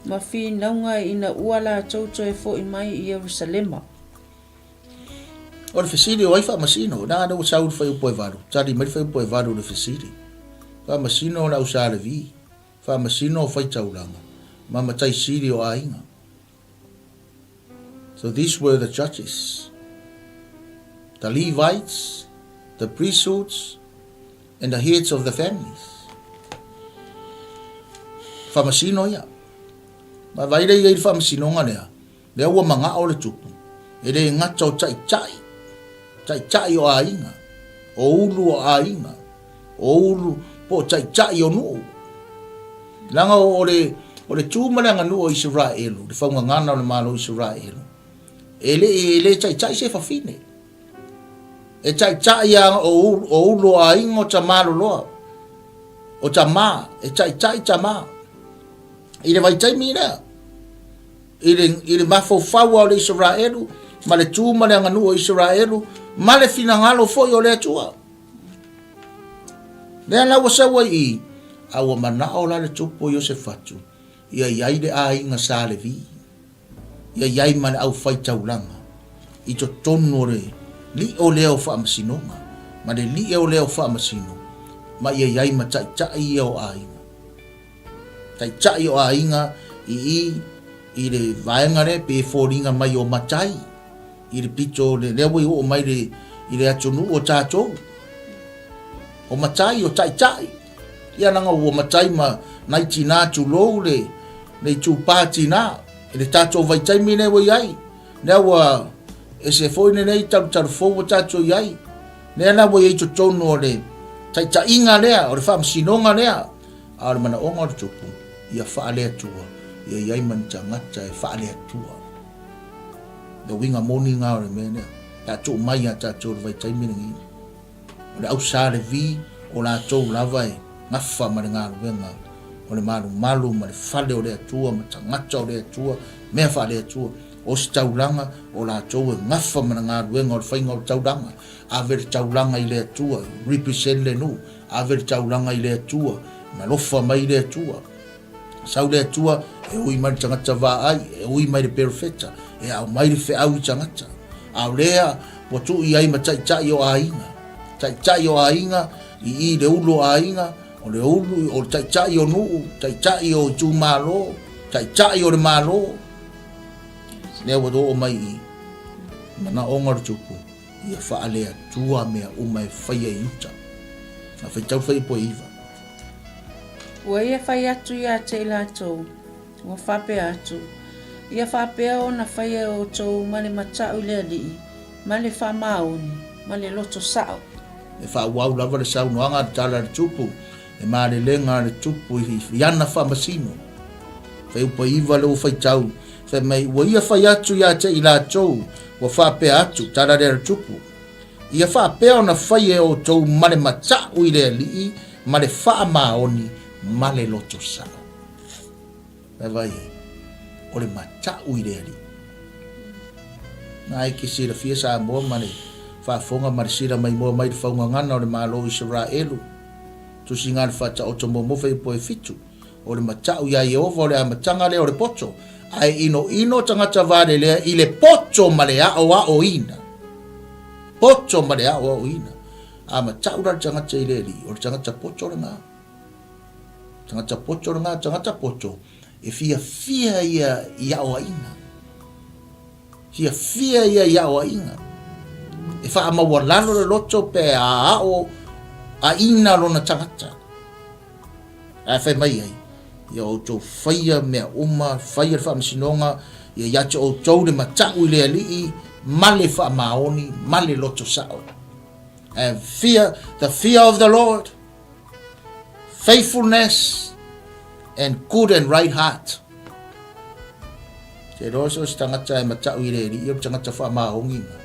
ma finauga ina ua latou toe foi mai i Ierusalema. O le fesili o ai faamasino? Na lea ua sau le fuaiupu e valu, tali mai le fuaiupu e valu i le fesili. Faamasino o le au sa Levi. Faamasino o faitaulaga ma matai sili o aiga. So these were the judges, the Levites, the priesthoods, and the heads of the families. Faamasino ia. Ma vai lea i ai le faamasinoga lea, Lea ua manao le tupu, e le gata o taitai, taitai o aiga, o ulu o aiga, o ulu po o taitai o nuu. Leaga o le, o le tu ma le aganuu o Isaraelu, le faugagana o le Malo o Isaraelu, e le, e le taitai se fafine. E taitai a o ulu, o ulu o aiga o tamā loloa, o tamā, e taitai tamā. I le vaitaimi lea, i le, i le mafaufau o le Isaraelu, ma le tu ma le aganuu o Isaraelu, ma le finagalo foi o le Atua. Lea la ua sau ai i, a ua manao la le tupu o Iosefatu, ia i ai le aiga sa Levi, ia i ai ma le aufaitaulaga, i totonu o le lio lea o faamasinoga, ma le lio lea o faamasino, ma ia i ai ma taitai ia o aiga. Taitai o aiga i i i le vaega lea pe foliga mai o matai i le pito o le lea ua i oo mai le i le atunuu o tatou. O matai o taitai. Ia leaga ua matai ma nai tinā tulou le le itupā tinā i le tatou vaitaimi lea ua i ai. Lea ua ese foi lenei talutalu fou ua tatou i ai. Lea la ua i ai totonu o le taitaiga lea, o le faamasinoga lea, A o le manaoga o le Tupu, ia faale-Atua, ia i ai ma ni tagata e faale-Atua. Le uiga moni lena o le mea lea, pe a tuu mai ia tatou i le vaitaimi lenei. O le au sa Levi, o latou lava e gafa ma le galuega o le malumalu ma le fale o le Atua ma tagata o le Atua, mea faale-Atua. O se taulaga, o latou e gafa ma le galuega o le faiga o le taulaga. Ave le taulaga i le Atua, represent le nuu. Ave le taulaga i le Atua, na alofa mai le Atua. Sau le Atua, e ui mai le tagata vaai, e ui mai le perofeta, e aumai le feau i tagata. A o lea ua tuu i ai ma taitai o aiga. Taitai o aiga, i i le ulu o aiga, o le ulu, o le taitai o nuu, taitai o itumalo, taitai o le Malo. Lea ua oo mai i manaoga o le tupu. Ia faale-Atua mea uma e faia i uta. A faitau fai po e iva. Ua ia fai atu ia te i latou, ua faapea atu, Ia faapea ona faia e outou ma le matau i le Alii, ma le faamaoni, ma le loto sao. E faaauau lava le saunoaga a le Tala a le Tupu. Le malelega a le Tupu i ana faamasino. Fuaiupu 9 lea ua faitau, fai mai, Ua ia fai atu ia te i latou, ua faapea atu, tala lea a le Tupu, Ia faapea ona fai e outou ma le mata'u i le Alii ma le faamaoni ma le loto sa'o. Vaai ai, o le mata'u i le Alii. Na e ke silafia Samoa ma le faafofoga ma le sila maimoa mai le faugagana o le Malo o Isaraelu. Tusiga a le Faataoto muamua fuaiupu 7, O le mata'u iā Ieova o le amataga lea o le poto, a e inoino tagata valelea i le poto ma le aoaoina. Poto ma le aoaoina. A mata'u la le tagata i le Alii, o le tagata poto lena. Tagata poto lena, tagata poto e fiafia ia i aoaiga. Fiafia ia i aoaiga. E faamaualalo le loto pe a ao aina lona tagata. Ae fai mai ai, ia outou faia mea uma, faia le faamasinoga, ia ia te outou le mata'u i le Alii ma le faamaoni ma le loto sa'o. And fear, the fear of the Lord, faithfulness and good and right heart. Te iloa so o se tagata e mata'u i le Alii o le tagata faamaoni na.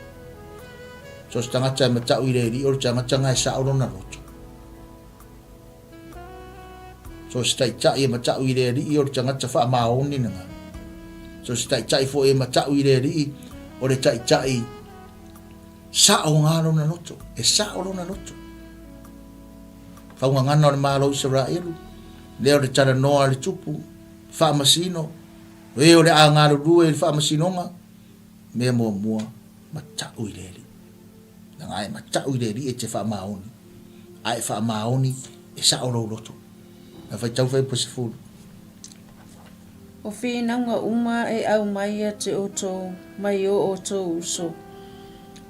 So o se tagata e mata'u i le Alii o le tagata na e sa'o lona loto. So se taitai e mata'u i le Alii o le tagata faamaoni lena. So se taitai foi e mata'u i le Alii o le taitai sa'o ngā lona loto, e sa'o lona loto. Faugagana o le Malo o Isaraelu, lea o le talanoa a le Tupu, faamasino, e o le a galulue i le faamasinoga, mea muamua, mata'u i le Alii. Leaga a e mata'u i le Alii e te faamaoni, a e faamaoni e sa'o lou loto. A faitau fai po 10. O finauga uma e aumai ia te outou mai o outou uso,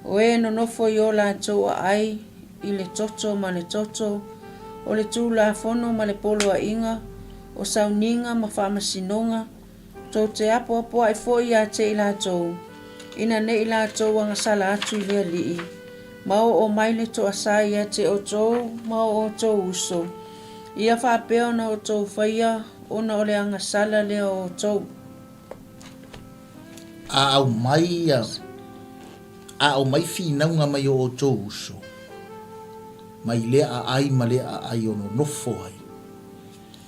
o e nonofo i o latou aai i le toto ma le toto, o le Tulafono ma le poloaiga, o sauniga ma faamasinoga, Tou te apoapoai foi ia te i latou, ina ne i latou agasala atu i le Alii, ma oo mai le toasa ia te outou ma o outou uso, ia faapea ona outou faia ona o le agasala lea o outou. A aumai ia, a aumai finauga mai o outou uso, mai lea aai ma lea aai o nonofo ai.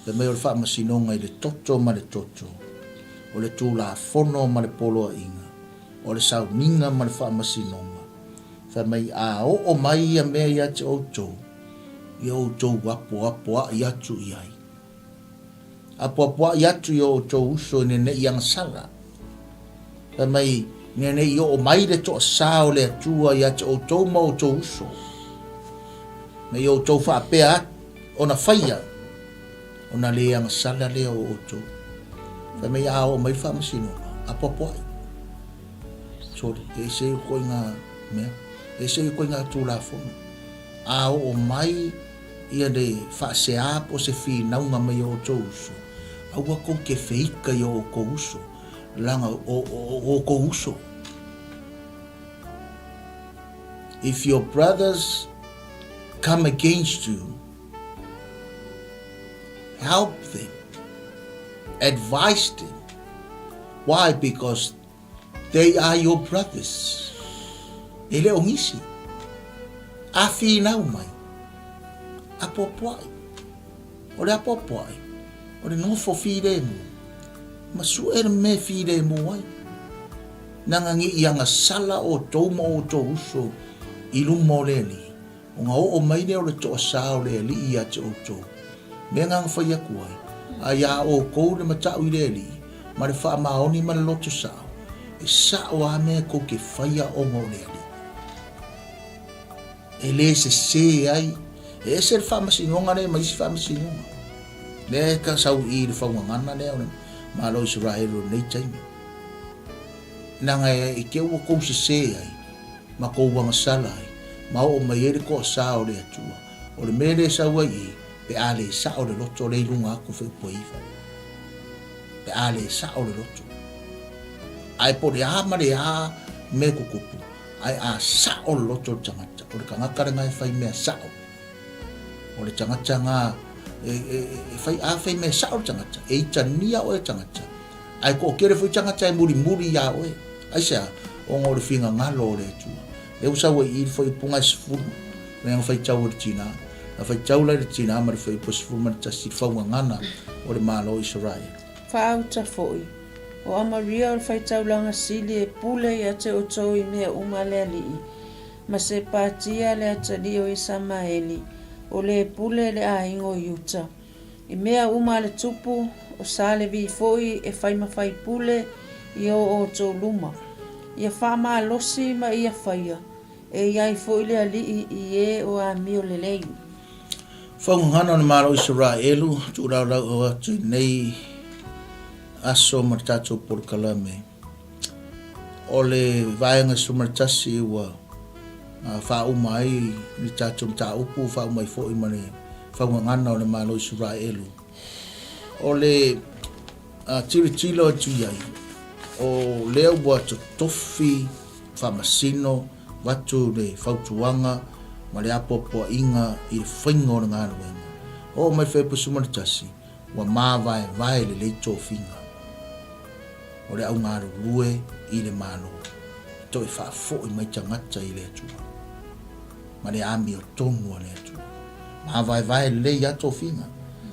Fai mai o le faamasinoga i le toto ma le toto, o le Tulafono ma le poloaiga, o le sauniga ma le faamasinoga. Fai mai, a oo mai ia mea ia te outou, ia outou apoapoai atu i ai. Apoapoai atu i o outou uso ina ne i agasala. Fai mai, ina ne i oo mai le toasā o le Atua ia te outou ma outou uso, me i outou faapea atu, ona faia, ona le agasala lea o outou. Fai mai, a oo mai le faamasinoga, apoapoai. Sorry, e ese ia ituaiga mea, e ese ia ituaiga Tulafono. A oo mai ia le faasea po o se finauga mai o outou uso, aua kou te feika i o outou uso, leaga o outou uso. If your brothers come against you, help them, advise them. Why? Because they are your brothers. E le o nisi. A finau mai. Apoapoai. O le apoapoai, o le nofo filemu. Ma sue le mea filemu ai. Leaga ne i agasala outou ma outou uso i luma o le Alii, ona oo mai lea o le toasā o le Alii ia te outou. Mea na na fai atu ai, a iā outou le mata'u i le Alii, ma le faamaoni ma le loto sa'o, e sa'o a mea tou te faia ona o le Alii. E le sesē ai, e ese le faamasinoga lea ma isi faamasinoga. Lea e sau i i le faugagana lea o le Malo o Isaraelu o lenei taimi. Leaga e te ua tou sesē ai, ma tou agasala ai, ma oo mai ai le toasā o le Atua. O le mea lea e sau ai i i, pe a le sa'o le loto lea i luga atu fuaipua 9. Pe a le sa'o le loto. Ae po o le a ma le a mea e tutupu, ae a sa'o le loto o le tagata, o le tagata lena e fai mea sa'o. O le tagata na E, e, e fai, a fai mea sa'o le tagata, e itania oe e tagata, ae to'atele foi tagata e mulimuli iā oe. Aisea? Ona o le finagalo o le Atua. Lea ua sau ai i i le fuaiupuga e 10, lea na faitau e le tinā. Na faitau la i le tinā ma le fuaiupu e 11 i le faugagana o le Malo o Isaraelu. Faauta foi, o Amaria o le faitaulaga sili e pule ia te outou i mea uma a le Alii, ma Sepatia le atalii o Isamaeli, o le pule le aiga o Iuta. I mea uma a le tupu, o sa Levi foi e fai ma faipule i o outou luma. Ia faamalosi ma ia faia, e i ai foi le Alii i e o amio lelei. Faugagana o le Malo o Isaraelu, tuulaulau atu i lenei aso ma le tatou polokalame. O le vaega 11 ua faauma ai le tatou mataupu, faauma ai foi ma le faugagana o le Malo o Isaraelu. O le tilotilo atu i ai, o lea ua totofi faamasino avatu le fautuaga ma le apoapoaiga i le faiga o le galuega. Oo mai le Fuaiupu 11, ua mavaevae lelei tofiga o le au galulue i le Malo e toe faafoi mai tagata i le Atua ma le amiotonu a le Atua. Mavaevae lelei lava tofiga.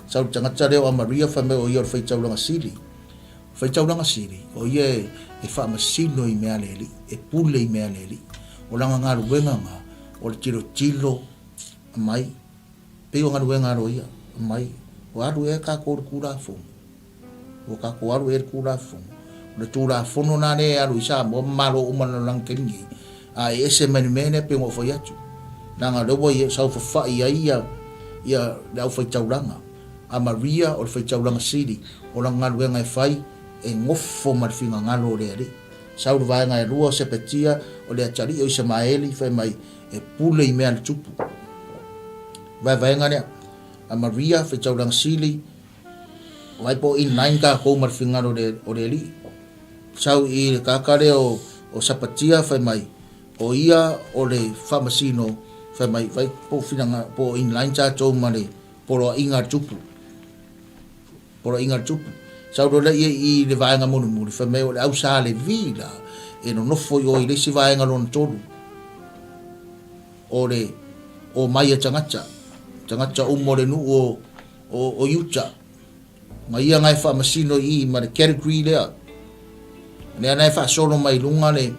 Sau le tagata lea o Amaria fai mai o ia o le faitaulaga sili. O faitaulaga sili, o ia e faamasino i mea a le Alii, e pule i mea a le Alii. O lana galuega na, o le tilotilo mai Pei o galuega a loia, mai, ua alu ea tatou i le Tulafono? Ua tatou alu ea i le Tulafono? O le Tulafono lena lea e alu i Samoa ma Malo uma o le lalolagi taimi nei, a e ese mai le mea lea pei ona ou fai atu, leaga o lea ua saofafai ai ia, ia le aufaitaulaga. A Maria o le faitaulaga sili, o lana galuega e fai, e nofo ma le finagalo o le Alii. Sau le vaega e lua o Sepetia, o le atalii o Isamaeli, fai mai, E pule i mea a le tupu. Vaevaega lea. A Maria, faitaulaga sili, vaai po o in line tatou ma le finagalo o le Alii. Sau i le tagata lea o, o Sapatia, fai mai, o ia o le faamasino, fai mai, vaai po o finaga, po o in line tatou ma le poloaiga a le tupu. Poloaiga a le tupu. Sau loa lea i le vaega mulimuli, fai mai o le au Sa Levi la, e nonofo i o i le isi vaega lona tolu, o le omai a tagata, tagata uma o le nuu o, o, o Iuta. Ma ia na e faamasino i i ma le category lea. Lea na e faasolo mai luga le,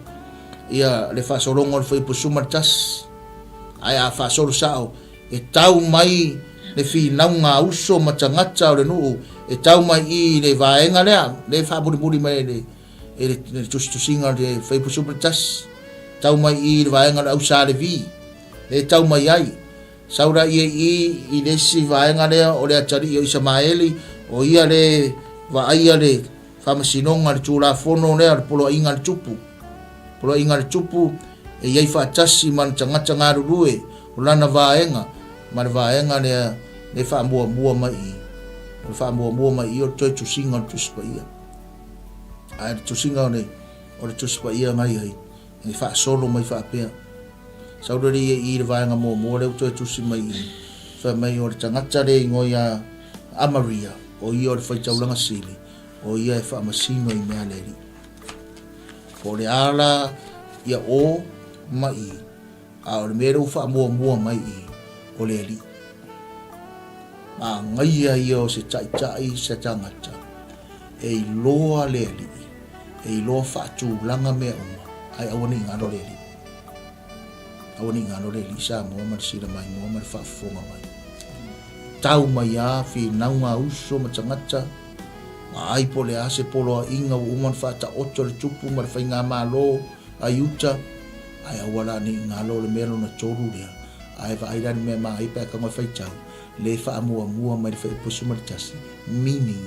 ia, le faasologa o le fuaiupu 11. Ae a faasolo sao, e tau mai le finauga a uso ma tagata o le nuu, e tau mai i le vaega lea, lea e faamulimuli mai e le, e le, le tusitusiga o le fuaiupu 11. Tau mai i le vaega o le au Sa Levi, lea e tau mai ai. Sau la ia i i le isi vaega lea o le atalii o Isamaeli, o ia le vaaia le Faamasinoga, le Tulafono lea o le Poloaiga a le Tupu. Poloaiga a le Tupu e i ai faatasi ma le tagata galulue o lana vaega ma le vaega lea e faamuamua mai i. O le faamuamua mai i o le toe tusiga o le Tusi Paia. Ae le tusiga o le, o le Tusi Paia na i ai, e faasolo mai faapea. Sau lea ia i le vaega muamua lea ua toe tusi mai i, fai mai o le tagata lea e igoa ia Amaria, o ia o le faitaulaga sili, o ia e faamasino i mea a le Alii. Po o le a la ia o ma i, a o le mea lea ua faamuamua mai i, o le Alii. Manaia ia o se taitai se tagata e iloa le Alii, e iloa faatulaga mea uma, ae aua ne i galo le Alii. Aua ne i galo le Alii Samoa ma le sila maimoa ma le faafofoga mai. Tau mai a finauga a uso ma tagata, vaai po o le a se poloaiga ua uma ona faataoto e le Tupu ma le Faigamalo a Iuta, ae aua la ne i galo le mea lona tolu lea, ae vaai la i le mea manaia pe a tago e faitau, le faamuamua mai le Fuaiupu 11, meaning,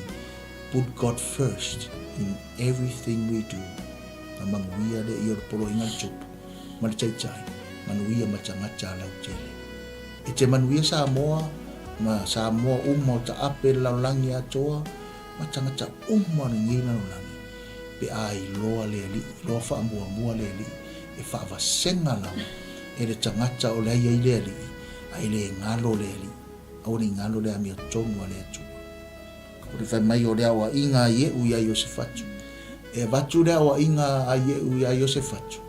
put God first in everything we do. Na manuia le ia o le poloaiga a le Tupu ma le Taitai, manuia ma tagata lautele. E te manuia Samoa ma Samoa uma o taape le lalolagi atoa ma tagata uma o lenei lalolagi pe a iloa le Alii, iloa faamuamua le Alii e faavasega lava e le tagata o le ai ai le Alii ae le galo le Alii. Aua ne i galo le amiotonu a le Atua. O le fai mai o le aoaiga a Ie'u iā Iosefatu. E avatu le aoaiga a Ie'u iā Iosefatu,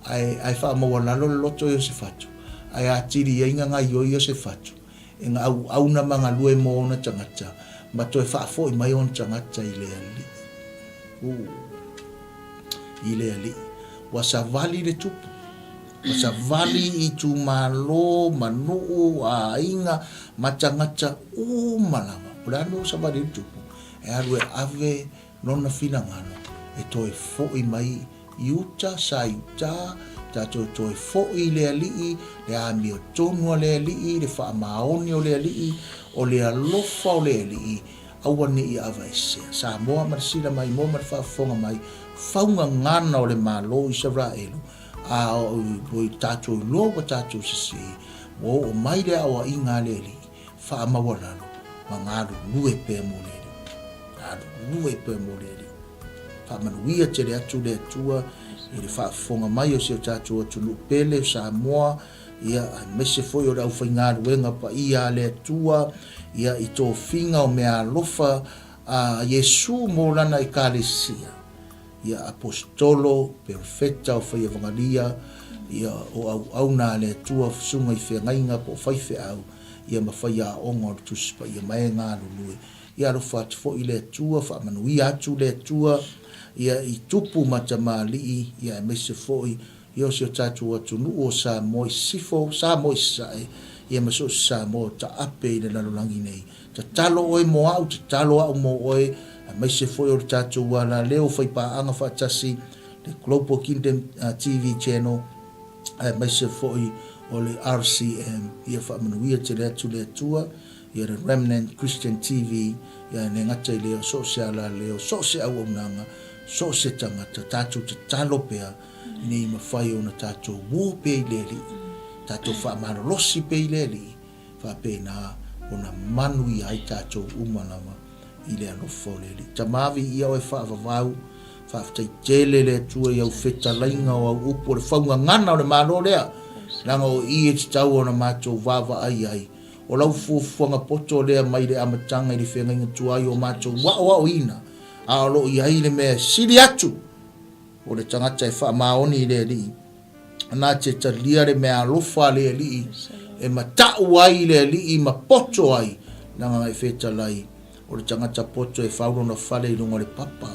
ae, ae faamaualalo le loto o Iosefatu, ae atili ai gagaioi Iosefatu, e ga auauna ma galue mo ona tagata, ma toe faafoi mai ona tagata i le Alii. Uu. I le Alii. Ua savali le tupu. Ua savali i itumalo ma nuu, aiga ma tagata uma lava. O le a le mea ua savali ai le tupu? E alu e ave lona finagalo e toe foi mai i uta, sa i uta, tatou toe foi i le Alii, le amiotonu a le Alii, le faamaoni o le Alii, o le alofa o le Alii, aua ne i aveesea. Samoa ma le sila maimoa ma le faafofoga mai, faugagana o le Malo o Isaraelu, A ua tatou iloa ua tatou sese, ua oo mai le aoaiga a le Alii, faamaualalo ma galulue pea mo le Alii. Galulue pea mo le Alii. Faamanuia tele atu le Atua i le faafofoga mai o si o tatou atunuu pele o Samoa, ia, aemaise foi o le aufaigaluega paia a le Atua, ia, i tofiga o meaalofa a Iesu mo Lana Ekalesia. ia Aposetolo, Perofeta, o Faiavagalia, ia o auauna a le Atua, Susuga i Feagaiga po o Faifeau, ia ma faiaoga o le Tusi Paia mai e galulue. Ia alofa atu foi le Atua, faamanuia atu le Atua, ia i tupu ma tamalii, ia aemaise foi ia o si o tatou atunuu o Samoa i Sisifo, Samoa i Sasae, ia ma so o se Samoa o taape i le lalolagi nei. Tatalo oe mo au, tatalo au mo oe, aemaise foi o le tatou alaleo faipaaga faatasi, le Global Kingdom TV Channel, aemaise foi o le RCM. Ia faamanuia tele atu le Atua, ia le Remnant Christian TV, ia e le gata i lea, so o se alaleo, so o se auaunaga, so o se tagata, tatou tatalo pea, ina ia mafai ona tatou uo pea i le Alii, tatou faamalolosi pea i le Alii, faapena ona manuia ai tatou uma lava i le alofa o le Alii. Tama viia oe faavavau, faafetai tele le Atua i au fetalaiga o au upu o le faugagana o le Malo lea, leaga o i e tatau ona matou vaavaai ai. O lau fuafuaga poto lea mai le amataga i le feagaiga tuai o matou aoaoina, a o lo o i ai le mea e sili atu o le tagata e faamaoni i le Alii. Na te talia le mea alofa a le Alii e mata'u ai le Alii ma poto ai, leaga e fetalai, o le tagata poto e fau lona fale i luga o le papa.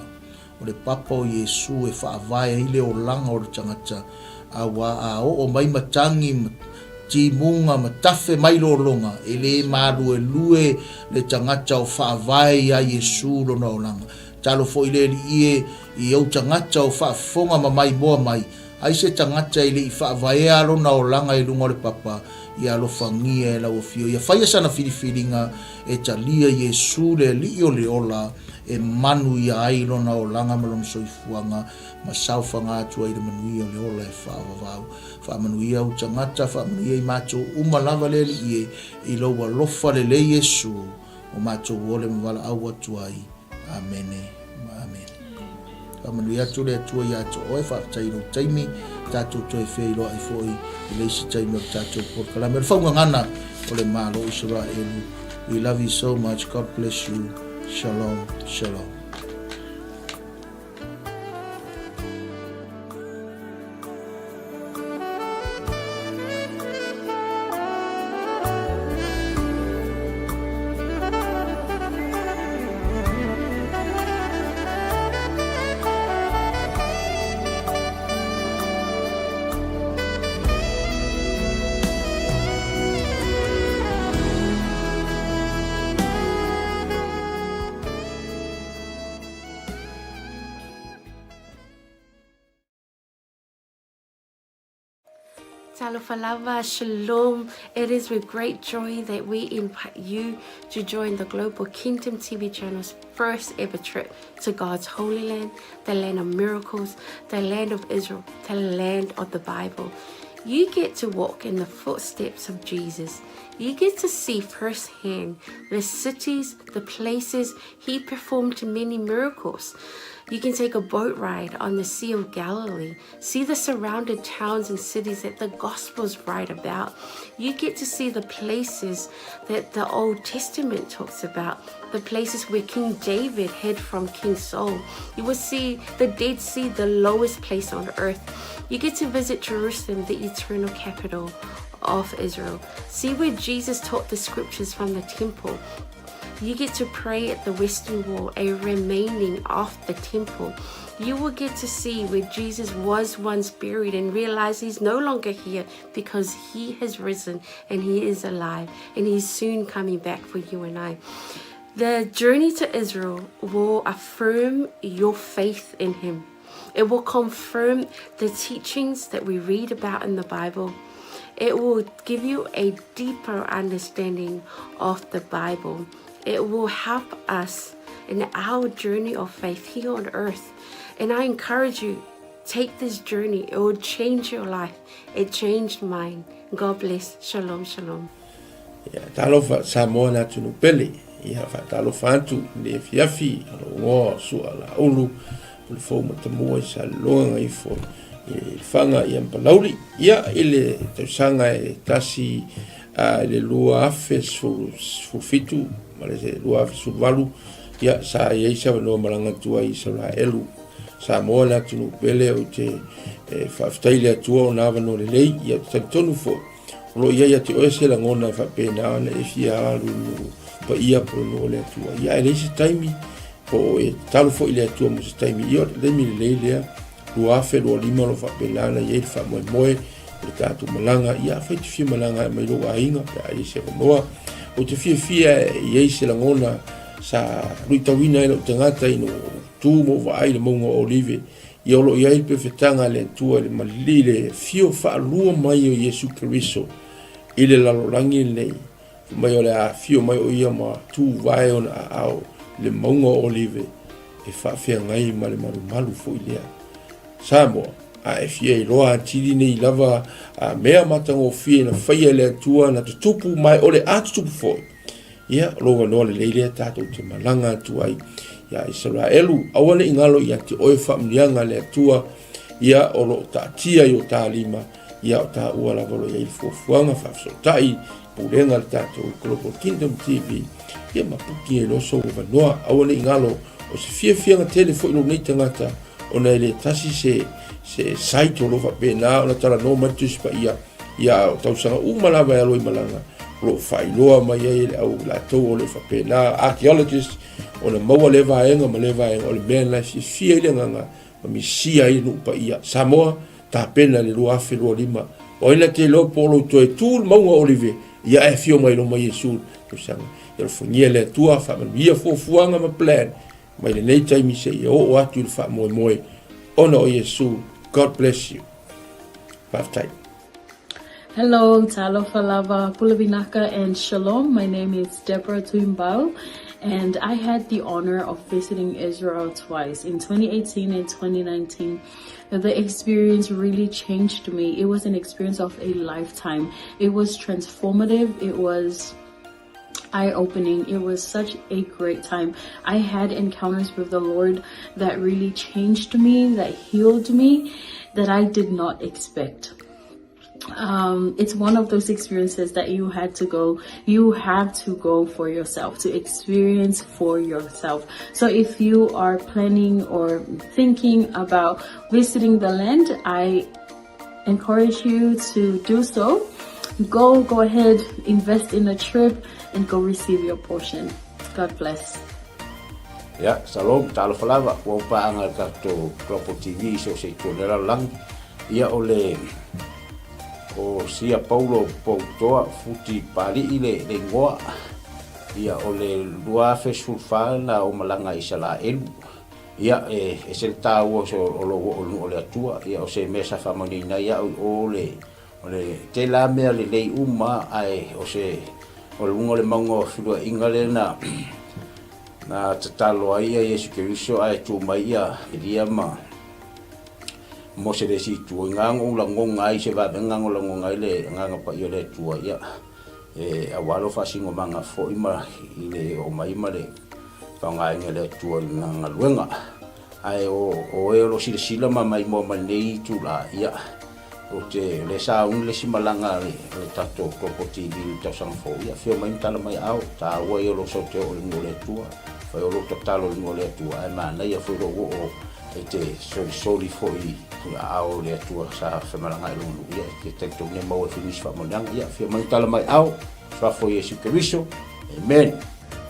O le papa o Iesu e faavae ai le olaga o le tagata, auā a oo mai matagi ma timuga ma tafe mai lologa, e le maluelue le tagata o faavae iā Iesu lona olaga. Talo foi le Alii e i ou tagata o faafofoga ma maimoa mai, ai se tagata e le i faavaea lona olaga i luga o le papa, ia alofagia e lau Afio, ia faia sana filifiliga e talia Iesu le Alii o le ola, e manuia ai lona olaga ma lona soifuaga, ma saofaga atu ai i le manuia o le ola e faavavau. Faamanuia ou tagata, faamanuia i matou uma lava le Alii e, i lou alofa lelei Iesu, o matou ole ma valaau atu ai. Amene ma amene. Faamanuia atu le Atua ia te oe, faafetai i lou taimi, tatou toe feiloai foi i le isi taimi o le tatou polokalame o le faugagana o le Malo o Isaraelu. We love you so much. God bless you. Shalom, shalom. Talofa lava, shalom. It is with great joy that we invite you to join the Global Kingdom TV channel's first ever trip to God's holy land, the land of miracles, the land of Israel, the land of the Bible. You get to walk in the footsteps of Jesus. You get to see firsthand the cities, the places he performed many miracles. You can take a boat ride on the Sea of Galilee, see the surrounded towns and cities that the Gospels write about. You get to see the places that the Old Testament talks about, the places where King David hid from King Saul. You will see the Dead Sea, the lowest place on earth. You get to visit Jerusalem, the eternal capital of Israel. See where Jesus taught the scriptures from the temple. You get to pray at the Western Wall, a remaining of the temple. You will get to see where Jesus was once buried and realize he's no longer here because he has risen and he is alive and he's soon coming back for you and I. The journey to Israel will affirm your faith in him. It will confirm the teachings that we read about in the Bible. It will give you a deeper understanding of the Bible. It will help us in our journey of faith here on earth. And I encourage you, take this journey. It will change your life. It changed mine. God bless. Shalom, shalom. Ia, talofa Samoa le atunuu pele. Ia, faatalofa atu i le afiafi a lou igoa o Sua Laulu, o le fou matamua i Saleloga Gagaifo i Lefaga ia ma Palauli. Ia, i le tausaga e tasi i le 2017 ma le 2018, ia, sa i ai se avanoa malaga atu ai i Isaraelu. Samoa le atunuu pele, ou te faafetai i le Atua ona avanoa lelei, ia, ou te talitonu foi, O lo o i ai ia te oe se lagona e faapena ona e fia alu i nuu paia po o le nuu o le Atua. Ia, ae leai se taimi, po o e tatalo foi i le Atua mo se taimi. Ia, o le taimi lelei lea, 2025 o lo o faapena ona i ai le faamoemoe o le tatou malaga. Ia, afai e te fia malaga e aumai lou aiga pe a i ai se avanoa. Ou te fiafia e i ai se lagona sa luitauina ai lou tagata ina ua ou tu ma ou vaai i le mauga o Olive Ia o lo o i ai le pefetaga a le Atua i le malili le afio faalua mai o Iesu Keriso i le lalolagi lenei, fai mai o le a afio mai o ia ma tuvae ona aao i le mauga o Olive e faafeagai ma le malumalu foi lea. Samoa, a e fia iloa atili nei lava a mea matagofie na faia e le Atua na tutupu ma o le a tutupu foi, Ia, o lou avanoa lelei lea tatou te malaga atu ai iā Isaraelu. Aua ne i galo ia te oe faamanuiaga a le Atua, ia o lo o taatia i o ta lima, ia o taua lava o lo o i ai le fuafuaga faafesootai pulega a le tatou Global Kingdom TV, ia ma puki ai loa sou avanoa. Aua ne i galo, o se fiafiaga tele foi lou nei tagata, ona e le tasi se, se site o lo o faapena ona talanoa mai le Tusi Paia, Ia, o tausaga uma lava e alo i malaga, o lo o faailoa mai ai e le au latou o le faapena, archaeologist, ona maua lea vaega ma lea vaega, o le mea lena e fiafia ai le agaga ma misia ai le nuu paia. Samoa, tapena i le 2025, o ai na te iloa po o lou toe tu le mauga o Olive, ia ae afio mai loma Iesu i le tausaga. Ia alofagia le Atua, faamanuia fuafuaga ma plan mai lenei taimi seia oo atu i le faamoemoe ona o Iesu. God bless you. Faafetai. Hello, talofa lava, pule vinaka and shalom. My name is Deborah Tuimbau and I had the honor of visiting Israel twice in 2018 and 2019. The experience really changed me. It was an experience of a lifetime. It was transformative. It was eye-opening. It was such a great time. I had encounters with the Lord that really changed me, that healed me, that I did not expect. It's one of those experiences that you had to go, you have to go for yourself, to experience for yourself. So if you are planning or thinking about visiting the land, I encourage you to do so. Go, go ahead, invest in a trip and go receive your portion. God bless. Ia, shalom, talofa lava, ua ou paaga i le tatou Global TV i so o se itu o le lalolagi. Ia, o le, o Sia Paulo Poutoa Futi Pali'i le, le igoa. Ia, o le 2014 na ou malaga i Isalaelu. Ia, e ese le taua o lou oo i le nuu o le Atua. Ia, o se mea sa faamanuiaina ai au i o le, o le tela mea lelei uma, ae o se, o luga o le mauga o feluaiga lea na, na tatalo ai ia Iesu Keriso ae tu mai ia Elia ma Mose le isi itu. I ngā ou lagoga ai se vavega o lagoga ai le Agaga Paia o le Atua, ia, e aua lou faasinomaga foi ma i le oo mai ma le faaaogaina e le Atua i lana galuega. Ae o o e o lo o silasila ma maimoa mai lenei itula, ia, ou te, o lea sa auni le isi malaga a le, a le tatou Global TV i le tausaga fou, ia, afio mai ma tala mai aao, taua ia o lou sau te oo i le nuu o le Atua, fai o lou tatalo i le nuu o le Atua, ae manaia foi lou oo e te solisoli foi i aao o le Atua sa femalagaai i lona nuu, ia, e te talitonu e maua ai foi nisi faamanuiaga, ia, afio mai ma tala mai aao, Suafa o Iesu Keriso, Amen.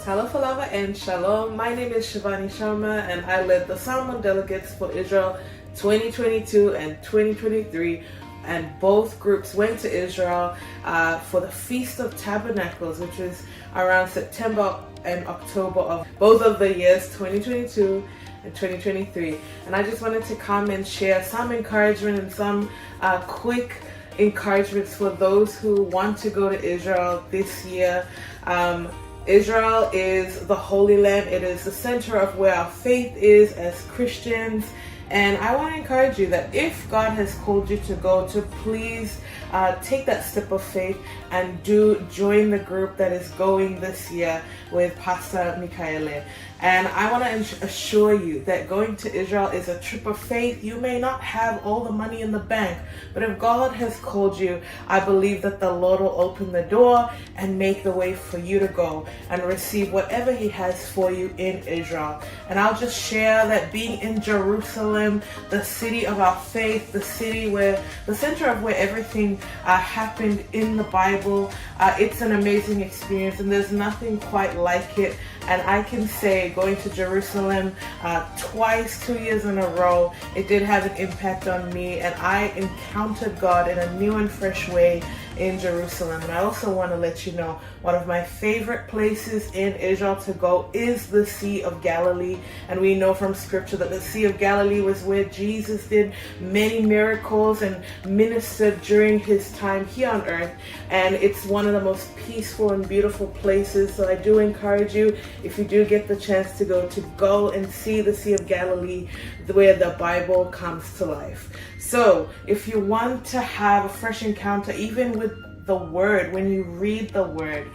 Talofa lava and shalom. My name is Shivani Sharma and I led the Samoan delegates for Israel 2022 and 2023 and both groups went to Israel uh, for the Feast of Tabernacles, which is around September and October of both of the years 2022 and 2023. And I just wanted to come and share some encouragement and some uh, quick encouragements for those who want to go to Israel this year. Um, Israel is the Holy Land. It is the center of where our faith is as Christians. And I want to encourage you that if God has called you to go, to please uh, take that step of faith and do join the group that is going this year with Pastor Mikaele. And I want to assure you that going to Israel is a trip of faith. You may not have all the money in the bank, but if God has called you, I believe that the Lord will open the door and make the way for you to go and receive whatever He has for you in Israel. And I'll just share that being in Jerusalem, the city of our faith, the city where the center of where everything uh, happened in the Bible, uh, it's an amazing experience, and there's nothing quite like it. And I can say going to Jerusalem uh, twice, two years in a row, it did have an impact on me. And I encountered God in a new and fresh way in Jerusalem. And I also want to let you know one of my favorite places in Israel to go is the Sea of Galilee. And we know from scripture that the Sea of Galilee was where Jesus did many miracles and ministered during his time here on earth. And it's one of the most peaceful and beautiful places. So I do encourage you, if you do get the chance to go, to go and see the Sea of Galilee where the Bible comes to life. So if you want to have a fresh encounter, even with the Word, when you read the Word,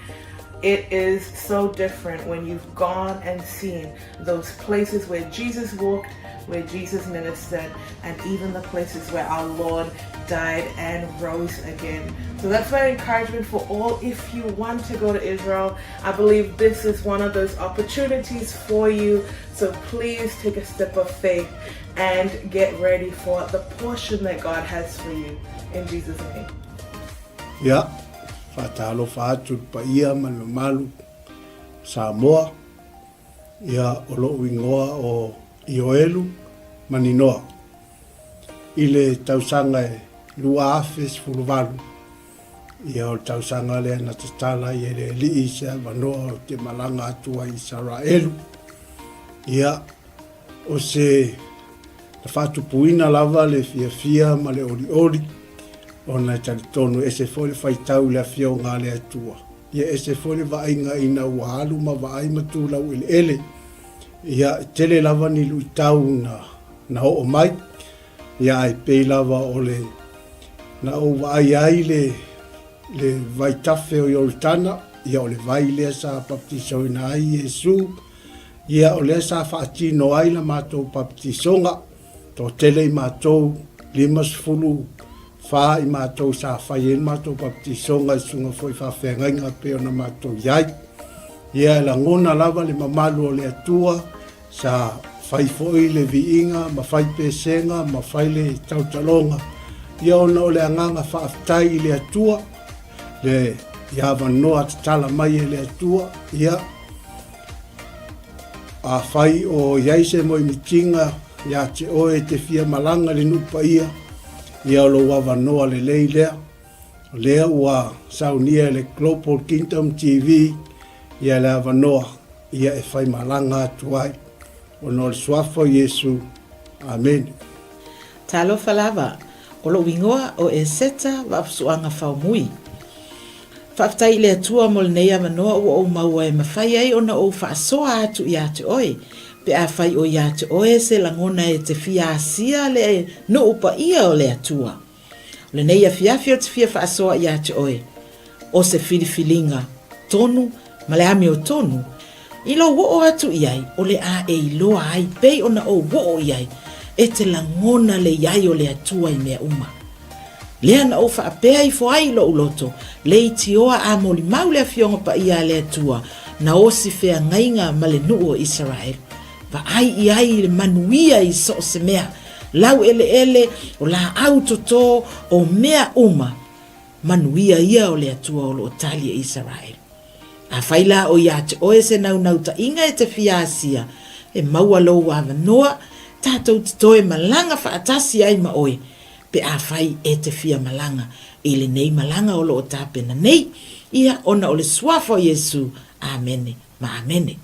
it is so different when you've gone and seen those places where Jesus walked, where Jesus ministered, and even the places where our Lord died and rose again. So that's my encouragement for all. If you want to go to Israel, I believe this is one of those opportunities for you. So please take a step of faith and get ready for the portion that God has for you. In Jesus' name. Ia, faatalofa atu i le paia ma le mamalu o Samoa, ia o lo'u igoa o Ioelu Maninoa. I le tausaga e 2018, ia o le tausaga lea na tatala ai e le Alii se avanoa ou te malaga atu ai i Isaraelu. Ia, O se na faatupuina lava le fiafia ma le olioli, ona e talitonu e ese foi le faitau i le Afioga a le Atua, ia ese foi le vaaiga ina ua alu ma vaai ma tu laueleele. Ia, e tele lava ni luitau na, na oo mai, ia ae pei lava o le na ou vaai ai le, le vaitafe o Ioritana, ia o le vai lea sa baptisoina ai Iesu, Ia, o lea sa faatino ai la matou papatisoga, toatele i matou, 54 i matou sa fai ai le matou papatisoga i susuga foi i faafeagaiga e pei ona matou i ai. Ia, e lagona lava le mamalu o le Atua, sa fai foi le viiga ma fai pesega ma fai le tautaloga, ia ona o le agaga faafetai i le Atua, le i avanoa tatala mai e le Atua, ia, Afai o i ai se moemitiga ia te oe e te fia malaga i le nuu paia, ia o lou avanoa lelei lea. O lea ua saunia e le Global Kingdom TV ia le avanoa ia e fai malaga atu ai. Ona o le Suafa o Iesu. Amene. Talofa lava, o lou igoa o Eseta Vaafusuaga Faumui. Faafetai i le Atua mo lenei avanoa ua ou maua e mafai ai ona ou faasoa atu ia te oe, pe afai o ia te oe se lagona e te fia asia le nuu paia o le Atua. O lenei afiafi ou te fia faasoa ia te oe, o se filifiliga tonu ma le amiotonu. I lou oo atu i ai, o le a e iloa ai pei ona ou oo i ai, e te lagona le i ai o le Atua i mea uma. Lea na ou faapea ifo ai i lou loto, leitioa a molimau le Afioga Paia a le Atua, na osi feagaiga ma le nuu o Isaraelu. Vaai i ai i le manuia i so o se mea, laueleele, o laau toto, o mea uma, manuia ia o le Atua o lo o tali e Isaraelu. Afai la o ia te oe se naunautai-ga e te fia asia, e maua lou avanoa, tatou te toe malaga faatasi ai ma oe, pe afai e te fia malaga i lenei malaga o lo o tapena nei, ia ona o le Suafa o Iesu. Amene ma amene.